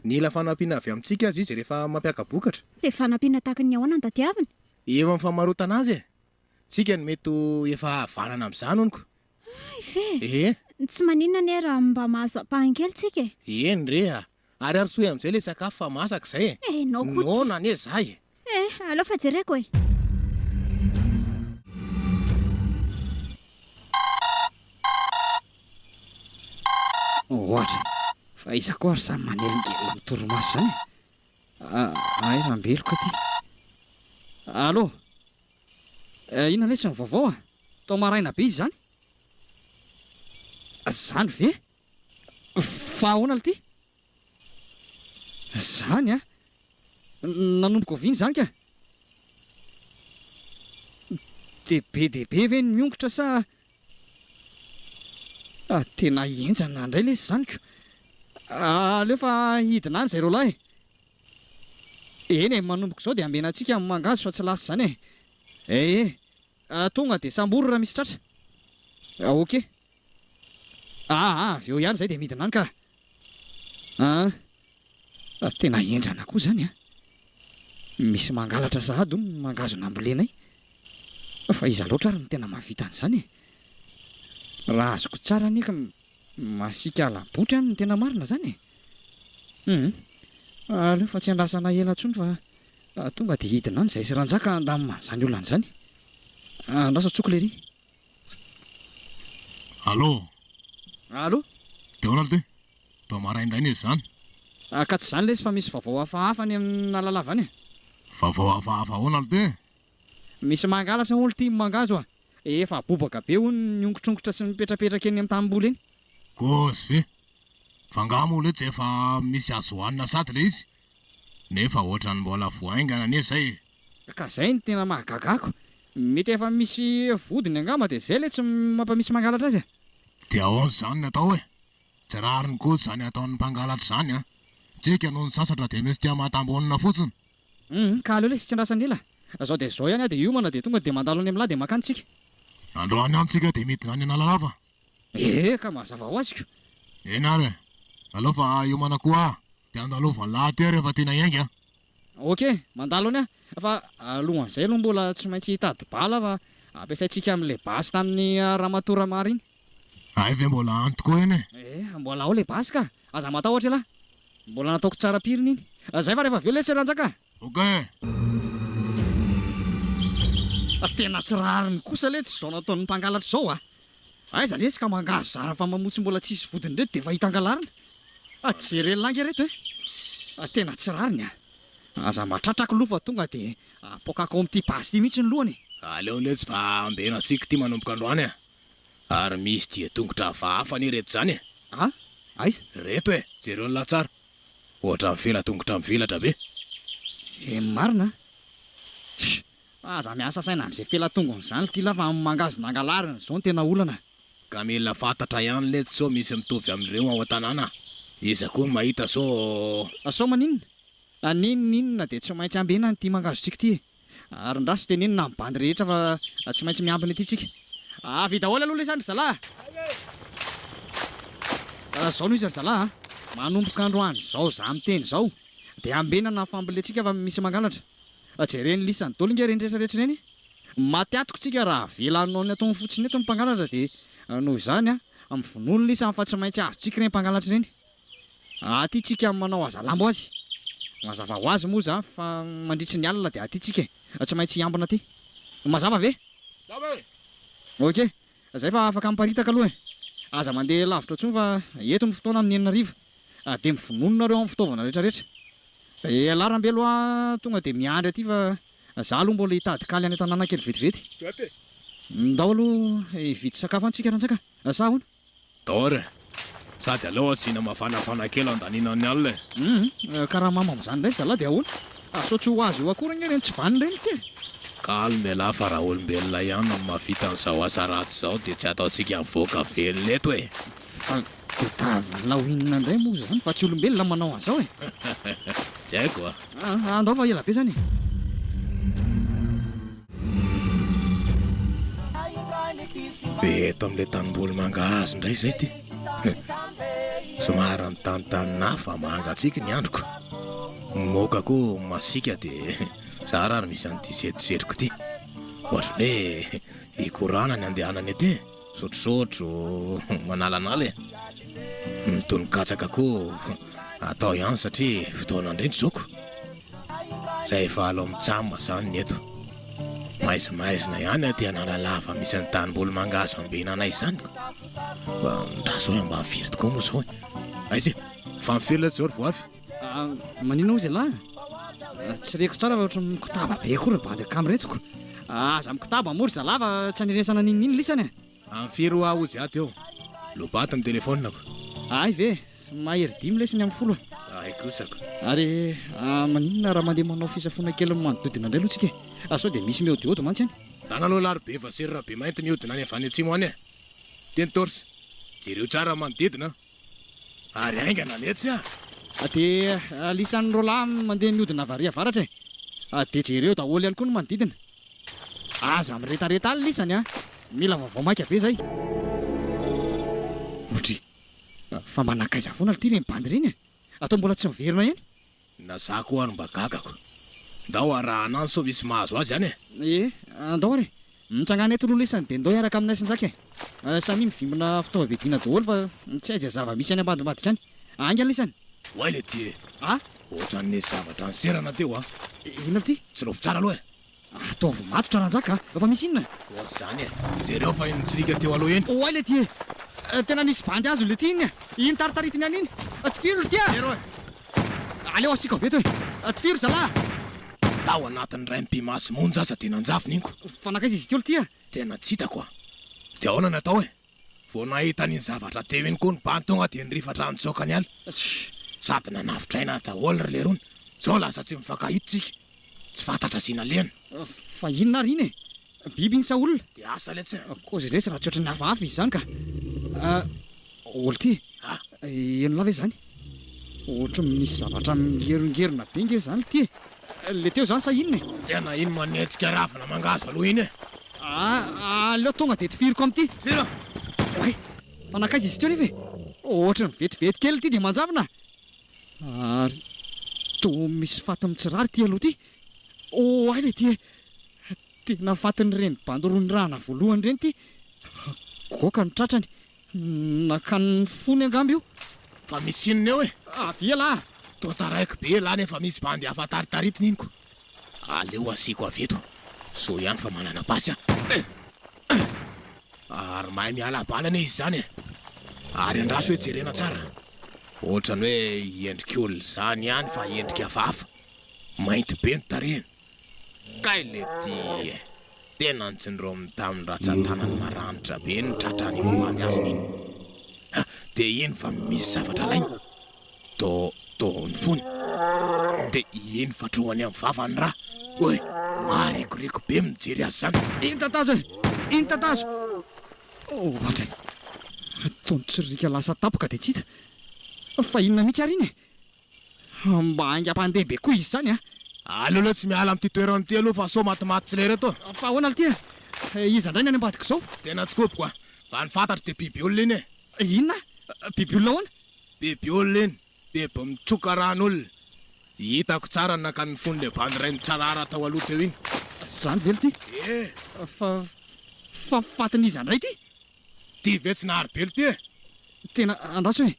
[SPEAKER 4] Nila fanampiana avy amintsika aza izy rehefa mampiaka-bokatra.
[SPEAKER 5] Dia fanampiana tahaky ny ahoana no tadiaviny?
[SPEAKER 4] Eo amin'ny famarotana azy e! Tsika no mety ho efa havanana amin'izany hono ko!
[SPEAKER 5] Hay ve!
[SPEAKER 4] Ee.
[SPEAKER 5] Tsy maninona anie raha mba mahazo ampahany kely tsika e!
[SPEAKER 4] Eny re a! Ary arosoy amin'izay ilay sakafo fa masaka izay e!
[SPEAKER 5] Eh, enao koa ty!
[SPEAKER 4] Noana anie za e!
[SPEAKER 5] Eh, aleo fa jereko e!
[SPEAKER 1] Ohatra, fa iza koa ary izany manelingelina amin'ny torimaso izany e? Hay Rambeloka ity. Allô? Inona lesy ny vaovao a? Tao maraina be izy izany? Izany ve? Fa ahoana lty? Izany an! Nanomboka oviana izany ka? Dia be dia be ve ny miongotra sa Tena henjana indray lesy izany ko! Aleo fa hidina any izay roalahy e! Eny e, manomboka izao dia ambenantsika ny mangahazo fa tsy lasa izany e! Ee, tonga dia sambory raha misy tratra. Ok. Aa, avy eo ihany izay dia midina any ka! Aa. Tena henjana koa izany an! Misy mangalatra sahady hono ny mangahazo nambolenay. Fa iza loatra ary no tena mahavita an'izany e? Raha azoko tsara anie ka masiaka ala-botry any no tena marina izany e! Hum. Aleo fa tsy andrasana ela intsony fa tonga dia hidina any izahay sy Ranjaka handamina an'izany olana izany. Andraso antsoiko lery.
[SPEAKER 7] Allô?
[SPEAKER 1] Allô?
[SPEAKER 7] Dia ahoana ry ty? Toa maraindraina izy izany.
[SPEAKER 1] Ka tsy izany lesy fa misy vaovao hafahafa any amin'Alalava any e.
[SPEAKER 7] Vaovao hafahafa ahoana ry ty?
[SPEAKER 1] Misy mangalatra hono ity mangahazo a! Efa bobaka be hono ny ongotr'ongotra sy mipetrapetraka eny amin'ny tanimboly eny.
[SPEAKER 7] Kôzy ve? Fa angaha moa letsy efa misy azo hohanina sady le izy? Nefa ohatran'ny mbola vao haingana anie izay e!
[SPEAKER 1] Ka zay no tena mahagaga ako. Mety efa misy vodiny angamba dia zay le tsy mampamisy mangalatra azy e!
[SPEAKER 7] Dia ahoana izany ny atao e? Tsy rariny kosa izany ataon'ny mpangalatra izany an! Tsika noho ny sasatra dia misy tia mahatambonina fotsiny.
[SPEAKER 1] Humm ka aleo lesy tsy andrasana ela. Zao dia zao ihany aho dia hiomana dia tonga dia mandalo any amin'lah dia makany tsika.
[SPEAKER 7] Androany ihany tsika dia midina any Analalava.
[SPEAKER 1] Ee ka mazava ho azy ko.
[SPEAKER 7] Eny ary e! Aleo fa hiomana koa aho dia andalovan'lah aty rehefa tiana hiainga an!
[SPEAKER 1] Ok, mandalo any aho fa alohan'izay aloha mbola tsy maintsy hitady bala fa ampiasaintsika amin'ilay basy tamin'ny ramatoa Ramary iny.
[SPEAKER 7] Hay ve mbola any tokoa iny e!
[SPEAKER 1] Ee, mbola ao ilay basy ka! Aza matahotra ialahy. Mbola nataoko tsara pirina iny. Zay fa rehefa avy eo lesy Ranjaka a!
[SPEAKER 7] Ok!
[SPEAKER 1] Tena tsy rariny kosa letsy izao nataon'ny mpangalatra izao a! Aiza lesy ka mangahazo zara fa mamoa tsy mbola tsisy vodiny ireto dia efa hita angalarina. Jereo lainga ireto e! Tena tsy rariny a! Aza mba tratrako aloha fa tonga dia apoakako ao amin'ity basy ity mihitsy ny lohany e!
[SPEAKER 7] Aleo letsy fa ambenantsika ity manomboka androany a! Ary misy dian-tongotra hafahafa anie ireto izany e!
[SPEAKER 1] A! Aiza?
[SPEAKER 7] Ireto e! Jereo ny lahatsary. Ohatran'ny fela-tongotra mivelatra be.
[SPEAKER 1] E marina a! Sh! Aza miasa saina amin'izay fela-tongony izany ity lahy fa amin'ny mangahazo nangalariny izao no tena olana.
[SPEAKER 7] Ka mila fantatra ihany letsy sao misy mitovy amin'ireo ao an-tanàna. Iza koa no mahita sao.
[SPEAKER 1] Sao maninona? N'inon'inona dia tsy maintsy ambenana ity mangahazo-tsika ity e! Ary ndraso tenenina amin'ny bandy rehetra fa tsy maintsy miambina ety tsika. Avy daholo aloha lesy any ry zalahy a! Zao no izy ry zalahy a! Manomboka androany izao za miteny izao dia ambenana ny fambolentsika fa misy mangalatra. Jereny lisany daholo nge ireny rehetra rehetra ireny e! Maty atoko tsika raha avela hanao ny ataony fotsiny eto ny mpangalatra dia noho izany a! Mivonoa ny lisany fa tsy maintsy azontsika ireny mpangalatra ireny. Aty tsika manao hazalambo azy. Mazava ho azy moa izany fa mandritry ny alina dia aty tsika e. Tsy maintsy hiambina aty. Mazava ve?
[SPEAKER 7] Mazava e!
[SPEAKER 1] Ok. Zay fa afaka miparitaka aloha e. Aza mandeha lavitra intsony fa eto ny fotoana amin'ny enina hariva. Dia mivonono nareo amin'ny fitaovana rehetra rehetra. Ialahy Rambelo a, tonga dia miandry aty fa. Za aloha mbola hitady kaly any an-tanàna kely vetivety. Ndao aloha hividy sakafo any tsika Ranjaka a! Sa ahoana?
[SPEAKER 4] Ndao ary e! Sady aleo asiana mafanafana kely handaniana ny alina e!
[SPEAKER 1] Hum, ka raha mamo amin'izany indray zalahy dia ahoana? Sao tsy ho azo eo akory ange ireny tsy vanona ireny ity e!
[SPEAKER 4] Calme elah fa raha olombelona ihany no mahavita an'izao asa ratsy izao dia tsy ataontsika mivoaka velona eto e!
[SPEAKER 1] Fa tadiavinao inona indray moa izany fa tsy olombelona manao an'izao e!
[SPEAKER 4] Tsy haiko a!
[SPEAKER 1] Andao fa ela be izany e!
[SPEAKER 4] Dia eto amin'ilay tanimboly mangahazo indray izay ity. Somary mitanontanona ahy fa mangatsiaka ny androko. Ny moka koa masiaka dia zara ary misy an'ity setrosetroko ity. Ohatran'ny hoe hikorana ny andehanana ety e. Misotrosotro, manalanala e. Ny tonon-katsaka koa atao ihany satria fotoana indrindra izao ko. Izay efa alao mitsam izany ny eto. Maizimaizina ihany aty Analalava misy ny tanimboly mangahazo ambenanay izany ko. Fa andraso hoe mba firy tokoa moa izao e. Aiza e? Fa mifiry letsy izao ry voavy?
[SPEAKER 1] Maninona hozy ialahy? Tsy reko tsara fa ohatran'ny mikotaba be koa ry bandy akama ireto ko. Aza mikotaba moa ry zalahy fa tsy aneresana n'inon'inona lisany e.
[SPEAKER 4] Amin'ny firy hoa hozy ato eo? Lobato ny telefaoniko.
[SPEAKER 1] Hay ve? Mahery dimy lesy ny amin'ny folo e.
[SPEAKER 4] Hay kosa ko.
[SPEAKER 1] Ary maninona raha mandeha manao fisafoana kely ny manodidina indray aloha tsika e? Sao dia misy mihaodihaody mantsy any.
[SPEAKER 4] Ndana aloha lahy ry Beva sy ry Rabemainty mihodina any avy any atsimo any e. Teny Torse. Jereo tsara ny manodidina an. Ary haingana letsy a!
[SPEAKER 1] Dia lisan'ny roalahy mandeha mihodina avy ary avaratra e! Dia jereo daholo ihany koa ny manodidina. Aza miretareta any lisany a! Mila vaovao maika be zay. Odry! Fa mba nankaiza foana lty ireny bandy ireny e? Atao mbola tsy miverina ihany?
[SPEAKER 4] Na za koa ary mba gagako. Ndao arahana any sao misy mahazo azy any e!
[SPEAKER 1] Ie, andao ary e! Mitsangàna eto aloha lesany dia ndao hiaraka aminay sy Njaka e! Samia mivimbina fitaovam-piadiana daholo fa tsy hay izay zava-misy any ambadimbadika any. Haingana lesany!
[SPEAKER 4] Oay le ty e!
[SPEAKER 1] A!
[SPEAKER 4] Ohatran'ny nisy zavatra niserana teo a!
[SPEAKER 1] Inona ty?
[SPEAKER 4] Tsilovy tsara aloha e!
[SPEAKER 1] Ataovy matotra Ranjaka a! Fa misy inona?
[SPEAKER 4] Kôzy zany e! Jereo fa iny mitsirika teo aloha iny!
[SPEAKER 1] Oay le ty e! Tena nisy bandy azony le ty iny e! Iny taritaritiny any iny! Tifiro le ty a!
[SPEAKER 4] Jereo e!
[SPEAKER 1] Aleo asiako avy eto e! Tifiro zalahy a!
[SPEAKER 4] Tao anatin'ny iray mipi-maso monja aza dia nanjavona iny ko!
[SPEAKER 1] Fa nankaiza izy teo le ty a?
[SPEAKER 4] Tena tsy hitako a! Dia ahoana ny atao e? Vao nahita an'iny zavatra teo iny koa ny bandy tonga dia nirifatra nitsoaka niala. Sady nanavotra aina daholo ry lerony. Zao lasa tsy mifankahita tsika. Tsy fantatra izay nalehany.
[SPEAKER 1] Fa inona ary iny e? Biby iny sa olona?
[SPEAKER 4] Dia asa letsy e.
[SPEAKER 1] Kôzy lesy raha tsy ohatran'ny hafahafa izy izany ka. Ol ty
[SPEAKER 4] A!
[SPEAKER 1] Henonao ve izany? Ohatran'ny misy zavatra mingerongerona be nge izany ity e! Le teo izany sa inona e?
[SPEAKER 4] Tena iny manetsika ravina mangahazo aloha iny e!
[SPEAKER 1] Ah, aleo tonga dia tifiriko amin'ity.
[SPEAKER 4] Tifiro!
[SPEAKER 1] Oay! Fa nankaiza izy teo nefa e? Ohatran'ny vetivety kely ity dia manjavona. Ary toa misy faty mitsirara ity aloha ity. Oay le ity e! Tena fatin'ireny bandy roa nirahana voalohany ireny ity. Goaka ny tratrany. Nakany ny fony angamba io.
[SPEAKER 4] Fa misy inona eo e?
[SPEAKER 1] Avia lah!
[SPEAKER 4] Toa taraiky be elah nefa misy bandy hafa taritaritina iny ko. Aleo asiako avy eto. Soa ihany fa manana basy aho. Eh! Eh! Ary mahay miala bala anie izy izany e! Ary andraso hoe jerena tsara. Ohatran'ny hoe endrik'olona izany ihany fa endrika hafahafa. Mainty be ny tarehiny. Kay le ty e! Tena notsindrominy tamin'ny ratsan-tanany maranitra be ny tratran'iny bandy azony iny. Ha! Dia iny fa misy zavatra alainy. To, to ny fony. Dia iny fa trohany amin'ny vavany ra. Oy! Maharikoriko be mijery azy izany.
[SPEAKER 1] Iny tatazo e! Iny tatazo! Ohatra e! Toa nitsirika lasa tampoka dia tsy hita. Fa inona mihitsy ary iny e? Mba haingam-pandeha be koa izy izany a!
[SPEAKER 4] Aleo aloha tsy miala amin'ity toerana ity aloha fa sao matimaty tsy lera eto.
[SPEAKER 1] Fa ahoana lty e? Iza indray ny any ambadika izao?
[SPEAKER 4] Tena tsy koboko a! Fa ny fantatro dia biby olona iny e!
[SPEAKER 1] Inona? Biby olona ahoana?
[SPEAKER 4] Biby olona iny, biby mitroka ran'olona. Hitako tsara ny nakan'ny fon'ilay bandy iray nitsarara tao aloha teo iny.
[SPEAKER 1] Izany ve lty?
[SPEAKER 4] Ie!
[SPEAKER 1] Fa, fa fatin'iza indray ity?
[SPEAKER 4] Ty ve tsy nahary be lty e?
[SPEAKER 1] Tena, andraso e!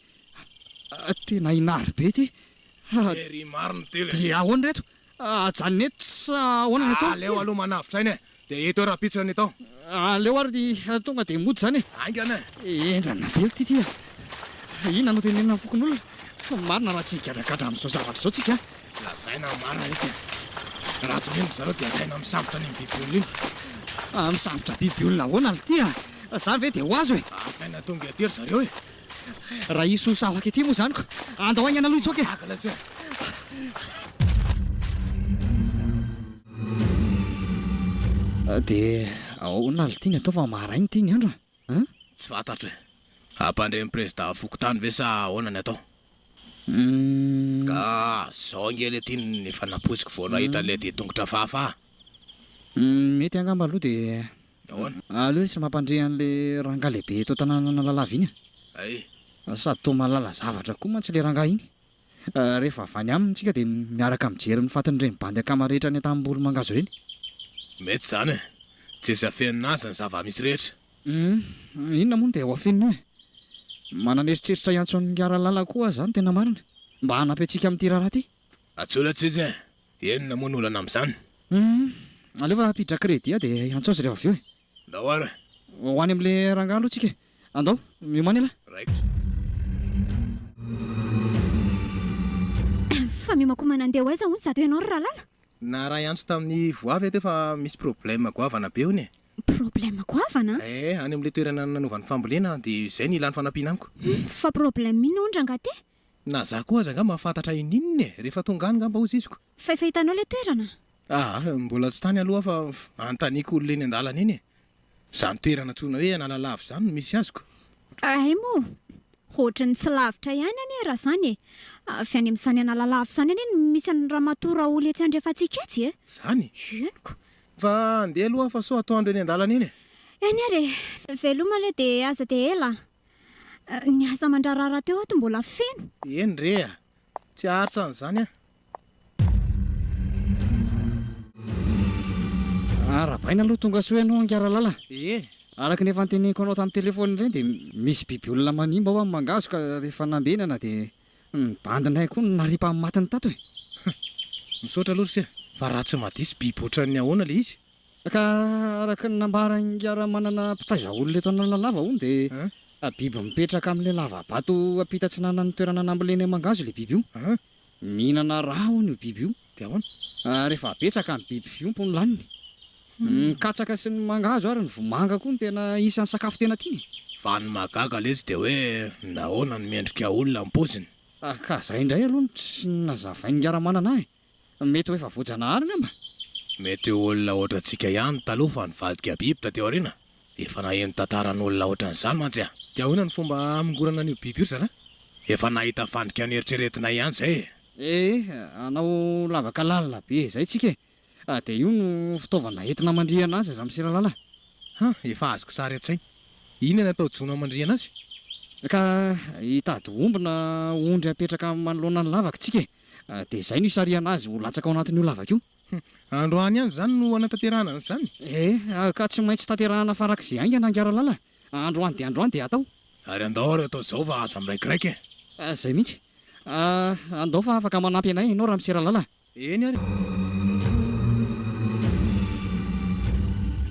[SPEAKER 1] Tena hinary be ity.
[SPEAKER 4] Tery marina ity le.
[SPEAKER 1] Dia ahoana ireto? Ajanona eto sa ahoana ny atao?
[SPEAKER 4] Aleo aloha manavotra aina e! Dia eto eo rahampitso ny atao.
[SPEAKER 1] Aleo ary tonga dia mody izany e!
[SPEAKER 4] Haingana
[SPEAKER 1] e! Henjana be ity ity a! Inona no tenenina ny fokonolona? Marina raha tsy higadragadra amin'izao zavatra izao tsika a!
[SPEAKER 4] Lazaina ny marina lesy e! Raha tsy mino ry zareo dia asaina misambotra an'iny biby olona iny.
[SPEAKER 1] Ah, misambotra biby olona ahoana lty a? Zany ve dia ho azo e?
[SPEAKER 4] Asaina tonga ety ry zareo e.
[SPEAKER 1] Raha hisy ho sahaka ety moa izany ko. Andao haingana aloha hitsoaka e.
[SPEAKER 4] Maka ilay tsena.
[SPEAKER 1] Dia ahoana lty ny atao fa maraina ity ny andro a? An?
[SPEAKER 4] Tsy fantatro e. Hampandre ny prezida fokontany ve sa ahoana ny atao? Ka zao ange le ty no efa nampoiziko vao nahita an'ilay dian-tongotra hafahafa a.
[SPEAKER 1] Mety angamba aloha dia
[SPEAKER 4] Ahoana?
[SPEAKER 1] Aleo lesy mampandre an'le rangahy lehibe eto an-tanànan'Analalava iny a!
[SPEAKER 4] Hay.
[SPEAKER 1] Sady toa mahalala zavatra koa mantsy le rangahy iny. Rehefa avy any aminy tsika dia miaraka mijery ny fatin'ireny bandy akama rehetra any an-tanimboly mangahazo ireny.
[SPEAKER 4] Mety izany e! Tsisy afenina azy ny zava-misy rehetra.
[SPEAKER 1] Hum, inona moa no dia ho afenina eo e? Manana eritreritra hiantso an'i Ngaralala koa aho izany tena marina, mba hanampy antsika amin'ity raharaha ity.
[SPEAKER 4] Antsoy ilay tsy izy e! Inona moa no olana amin'izany?
[SPEAKER 1] Hum, aleo fa hampiditra crédit aho dia hiantso azy rehefa avy eo e.
[SPEAKER 4] Ndao ary e!
[SPEAKER 1] Ho any amin'ilay rangahy aloha tsika e. Andao, miomàna ialahy.
[SPEAKER 4] Raikitra.
[SPEAKER 5] Fa miomakomana andeha ho aiza hono izato ianao ry Ralala?
[SPEAKER 4] Naharay antso tamin'ny voavy aho teo fa misy problème goavana be hono e.
[SPEAKER 5] Problème goavana?
[SPEAKER 4] Eh, any amin'ilay toerana nanaovany fambolena dia izay no ilany fanampiana amiko.
[SPEAKER 5] Fa problème inona hono rangahy ty?
[SPEAKER 4] Na za koa aza angamba mahafantatra ininona e! Rehefa tonga any ngamba hozy iziko.
[SPEAKER 5] Fa efa hitanao ilay toerana?
[SPEAKER 4] Aa, mbola tsy tany aloha aho fa anontaniako olona eny an-dalana eny e! Izany toerana antsoina hoe Analalava izany no misy azoko.
[SPEAKER 5] Hay moa! Ohatry ny tsy lavitra ihany anie raha izany e! Avy any amin'izany Analalava izany anie no misy an'i Ramatoa Raoly etsy andrefantsika etsy e!
[SPEAKER 4] Izany?
[SPEAKER 5] Henoko.
[SPEAKER 4] Fa andeha aloha aho fa sao atoandro eny an-dalana eny e!
[SPEAKER 5] Eny ary e! Veloma aloha dia aza dia ela a! Ny asa aman-draharaha rahateo ato mbola feno.
[SPEAKER 4] Eny re a! Tsy haharitra an'izany aho.
[SPEAKER 1] Arahabaina aloha tonga soa ianao angaha Ralala.
[SPEAKER 4] Ee.
[SPEAKER 1] Araka ny efa noteneniko anao tamin'ny telefaonina ireny dia misy biby olona manimba ao amin'ny mangahazo ka rehefa nambenana dia ny bandinay koa no naripan'ny matiny tato e.
[SPEAKER 4] Misaotra aloha ry se fa raha tsy madiso biby ohatran'ny ahoana ilay izy?
[SPEAKER 1] Ka araka ny nambaran'ingahy Ramanana mpitaiza olona eto Analalava hono dia biby mipetraka amin'ilay lava-bato ampita atsinanan'ny toerana nambolena mangahazo ilay biby io. Mihinana rà hono io biby io.
[SPEAKER 4] Dia ahoana?
[SPEAKER 1] Rehefa betsaka ny biby fiompy no laniny. Ny katsaka sy ny mangahazo ary ny vomanga koa no tena isan'ny sakafo tena tiany e.
[SPEAKER 4] Fa ny mahagaga letsy dia hoe nahoana no miendrika olona ny paoziny?
[SPEAKER 1] Ka izay indray aloha no tsy nazavain'ingahy Ramanana ahy e. Mety ho efa voajanahary ngamba?
[SPEAKER 4] Mety ho olona ohatrantsika ihany taloha fa nivadika biby taty aoriana. Efa naheno tantaran'olona ohatran'izany mantsy aho. Dia ahoana ny fomba hamongorana an'io biby io ry zalahy? Efa nahita fandrika noeritreretina ihany izay e!
[SPEAKER 1] Ee, hanao lavaka lalina be izay tsika e! Dia io no fitaovana entina mandrihana azy ramose Ralala a!
[SPEAKER 4] Han, efa azoko sary an-tsaina. Inona no atao jono hamandrihana azy?
[SPEAKER 1] Ka hitady omby na ondry hapetraka manoloana ny lavaka tsika e! Dia izay no hisarihana azy ho latsaka ao anatin'io lavaka io.
[SPEAKER 4] Hum, androany ihany izany no hanatanterahana an'izany?
[SPEAKER 1] Eh, ka tsy maintsy tanterahana farak'izay haingana angaha Ralala a! Androany dia androany dia atao.
[SPEAKER 4] Ary andao ary atao izao fa aza miraikiraiky e!
[SPEAKER 1] Izay mihitsy. Andao fa afaka manampy anay ianao ramose Ralala a!
[SPEAKER 4] Eny ary e!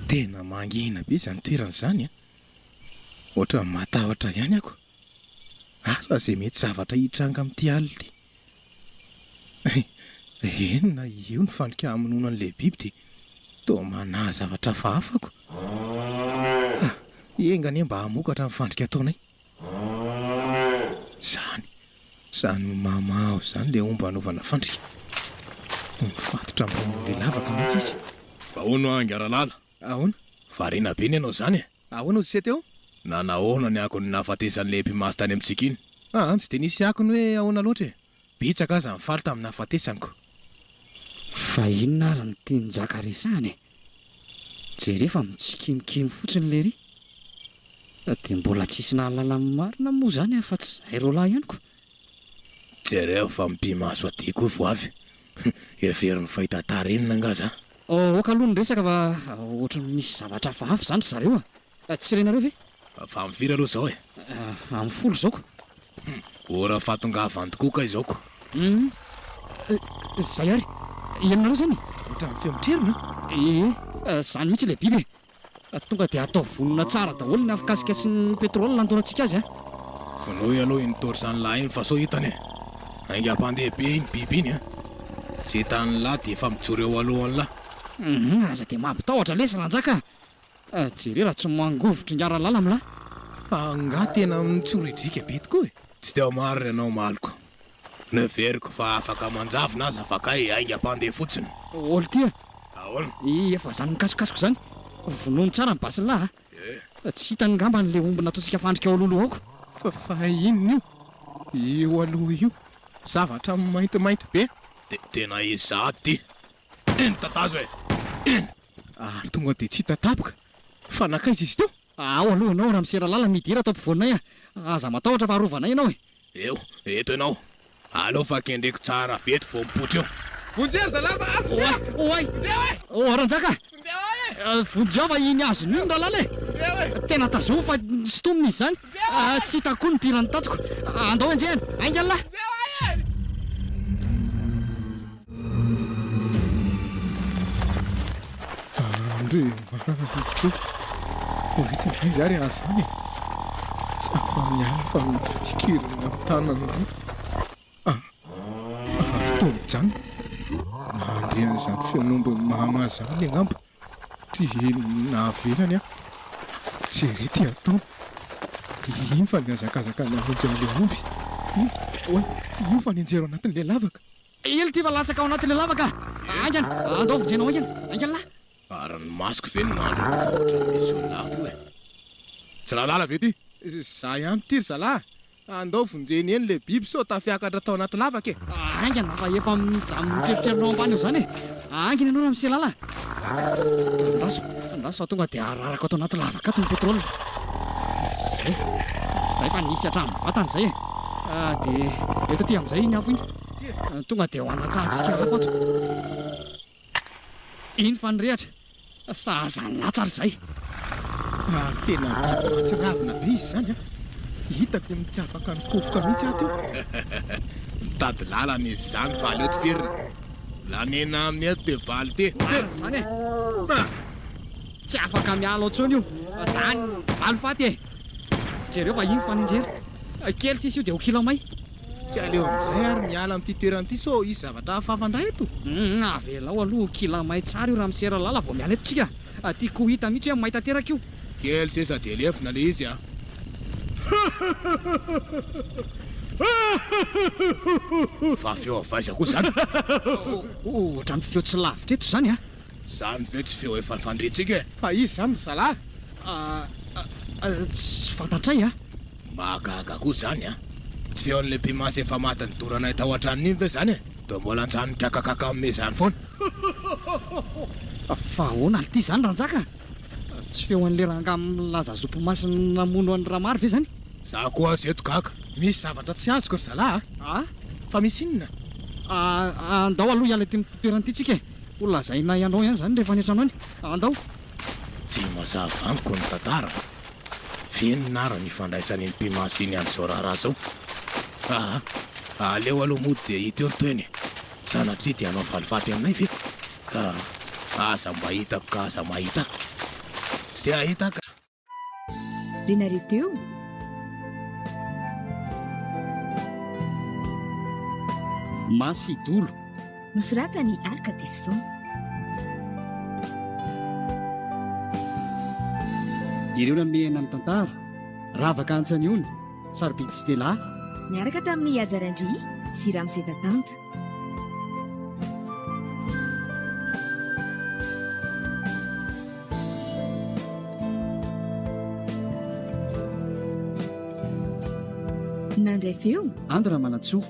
[SPEAKER 4] Tena mangina be izany toerana izany an! Ohatran'ny matahotra ihany ako. Asa izay mety zavatra hitranga amin'ity alina ity. Eny na io ny fandrika hamonoana an'ilay biby dia toa manahy zavatra hafahafa ako. Ah, enga anie mba hamokatra ny fandrika ataonay. Izany, izany mamaho izany ilay omby hanaovana fandrika. Mifatotra ambonin'ilay lavaka mantsy izy.
[SPEAKER 7] Fa hono hoa Angaralala,
[SPEAKER 4] Ahoana?
[SPEAKER 7] Variana be ny anao izany e!
[SPEAKER 4] Ahoana ozy se teo?
[SPEAKER 7] Nanahoana ny akon'ny nahafatesan'ilay mpimasy tany amintsika iny?
[SPEAKER 4] Aa, tsy dia nisy akony hoe ahoana loatra e! Betsaka aza ny faly tamin'ny nahafatesany ko!
[SPEAKER 1] Fa inona ary no tian'i Njaka resahana e? Jereo fa mitsikimokimo fotsiny lery. Dia mbola tsisy nahalala ny marina moa izany afa-tsy izahay roalahy ihany ko!
[SPEAKER 7] Jereo fa mipi-maso aty koa vao avy. Heveriny fa hitantara inona angaha za?
[SPEAKER 1] Aoka aloha ny resaka fa ohatran'ny misy zavatra hafahafa izany ry zareo a! Tsy renareo ve?
[SPEAKER 7] Fa amin'ny firy aloha izao e?
[SPEAKER 1] Amin'ny folo izao ko!
[SPEAKER 7] Ora fahatongavany tokoa kay izao ko!
[SPEAKER 1] Hum! Izay ary! Henonareo izany e?
[SPEAKER 4] Ohatran'ny feo mitrerona
[SPEAKER 1] a! Ee, izany mihitsy ilay biby e! Tonga dia ataovy vonona tsara daholo ny afokasika sy ny pétrole handorantsika azy a!
[SPEAKER 7] Vonoy aloha iny torche an'lah iny fa sao hitany e! Haingam-pandeha be iny biby iny a!
[SPEAKER 4] Tsy hitan'ny lahy dia efa mijoro eo alohan'ny lahy.
[SPEAKER 1] Hum, aza dia mampitahotra lesy Ranjaka a! Jereo raha tsy mangovitry ingahy Ralala amin'lah.
[SPEAKER 4] Fa angaha tena mitsoridrika be tokoa e? Tsy dia marina ianao Malko. Noheveriko fa afaka manjavona aza fa kay haingam-pandeha fotsiny.
[SPEAKER 1] Ol ty a!
[SPEAKER 4] Ahoana?
[SPEAKER 1] Efa zany mikasokasoka izany. Vonono tsara ny basin'lah a! Tsy hitany ngamba an'ilay omby nataontsika fandrika ao alohaloha aoko.
[SPEAKER 4] Fa fa inona io? Io aloha io zavatra maintimainty be. Dia tena izy sahady ity. Iny tatazo e! Iny! Ary tonga dia tsy hita tapoka fa nankaiza izy teo?
[SPEAKER 1] Ao aloha ianao ramose Ralala midira ato ampovoanay a! Aza matahotra fa arovanay ianao e!
[SPEAKER 4] Eo, eto ianao. Aleo fa kendreko tsara avy eto vao mipoitra eo. Vonjeo ry zalahy fa azony
[SPEAKER 1] Oay, oay!
[SPEAKER 4] Vonjeo e!
[SPEAKER 1] Oh Ranjaka!
[SPEAKER 4] Vonjeo ahy e!
[SPEAKER 1] Vonjeo fa iny azony iny Ralala e!
[SPEAKER 4] Vonjeo e!
[SPEAKER 1] Tena tazomy fa sintomina izy izany.
[SPEAKER 4] Vonjeo ahy e!
[SPEAKER 1] Tsy hitako koa ny mpiran'ny tatiko. Andao enjehina! Haingana lahy!
[SPEAKER 4] Vonjeo ahy e! Andriamanitro ô! Vita aiza ary aho izany e? Tsy afa-miala fa mifikirina amin'ny tanany roa. Ah! Ary toa mijanona. Nandre an'izany feon'ombin'i Mama izany angamba dia navelany aho. Jereo ity ataony. Iny fa nihazakazaka namonjy an'ilay omby. Iny, oay, io fa nianjera ao anatin'ilay lavaka.
[SPEAKER 1] Ilo ty fa latsaka ao anatin'ilay lavaka a! Haingana! Andao vonjenao haingana! Haingana lahy!
[SPEAKER 4] Ary ny masoko ve no nandro an'io fa ohatran'ny misy olona hafa io e! Tsy Ralala ve ty? Za ihany ty ry zalahy a! Andao vonjeny eny le biby sao tafiakatra tao anaty lavaka e!
[SPEAKER 1] Haingana fa efa mitreritrerina ao ambany ao izany e! Haingana ianao ramose Lala a! Andraso, andraso fa tonga dia ararako ato anaty lavaka ato ny pétrole. Izay, izay fa nisy hatramin'ny vatany izay e! Dia eto aty amin'izay iny afo iny. Tonga dia ho andatsahantsika afo ato. Iny fa nirehatra. Sahaza ny latsa ry izay.
[SPEAKER 4] Ary tena biby mahatsiravina be izy izany an! Hitako ny tsy afaka nikofoka mihitsy aho teo. Mitady lalana izy izany fa aleo tifirina. Lanena aminy eto dia valy ty.
[SPEAKER 1] Marina izany e! Tsy afaka miala ao intsony io. Zany valifaty e! Jereo fa iny fanenjehana. Kely sisa io dia ho kila may.
[SPEAKER 4] Tsy aleo amin'izay ary miala amin'ity toerana ity sao hisy zavatra hafahafa indray eto?
[SPEAKER 1] Humm, avelao aloha ho kila may tsara io ramose Ralala vao miala eto tsika. Tiako ho hita mihitsy hoe may tanteraka io.
[SPEAKER 4] Kely sisa dia lefona le izy a! Fa feo avy aiza koa izany?
[SPEAKER 1] Ohatran'ny feo tsy lavitra eto izany a!
[SPEAKER 4] Izany ve tsy feo efa nifandrintsika e? Fa iza izany ry zalahy?
[SPEAKER 1] Tsy fantatray a!
[SPEAKER 4] Mahagaga koa izany a! Tsy feon'ilay mpimasy efa maty nidoranay tao an-tranony iny ve izany e? Dia mbola anjany mikakakaka amin'ny izany foana.
[SPEAKER 1] Fa ahoana lty izany Ranjaka? Tsy feon'ilay rangahy milaza zo mpimasy namono an'i Ramary ve izany?
[SPEAKER 4] Za koa aza eto gaga. Misy zavatra tsy azoko ry zalahy
[SPEAKER 1] a!
[SPEAKER 4] Fa misy inona?
[SPEAKER 1] Andao aloha hiala ity toerana ity tsika e! Ho lazainay anao ihany izany rehefa any an-trano any. Andao!
[SPEAKER 4] Tsy mazava amiko ny tantara. F'inona ary ny ifandraisan'iny mpimasy iny amin'izao raharaha izao? Aa! Aleo aloha mody dia hita eo ny tohiny e! Sanatria dia hanao valifaty aminay ve? Ka aza mba hitako ka aza mahita ahy. Tsy te hahita aho ka.
[SPEAKER 2] Renareo teo?
[SPEAKER 1] Masidolo.
[SPEAKER 2] Nosoratan'i Arc Tefson.
[SPEAKER 1] Ireo nanome aina ny tantara, Ravaka Antsaniony, Sarobidy Stella.
[SPEAKER 2] Niaraka tamin'i Haja Randria sy Ramose Tatanta. Nandray feo.
[SPEAKER 1] Ando Ramanantsoa.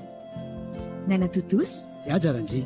[SPEAKER 2] Nanatontosa.
[SPEAKER 1] Haja Randria.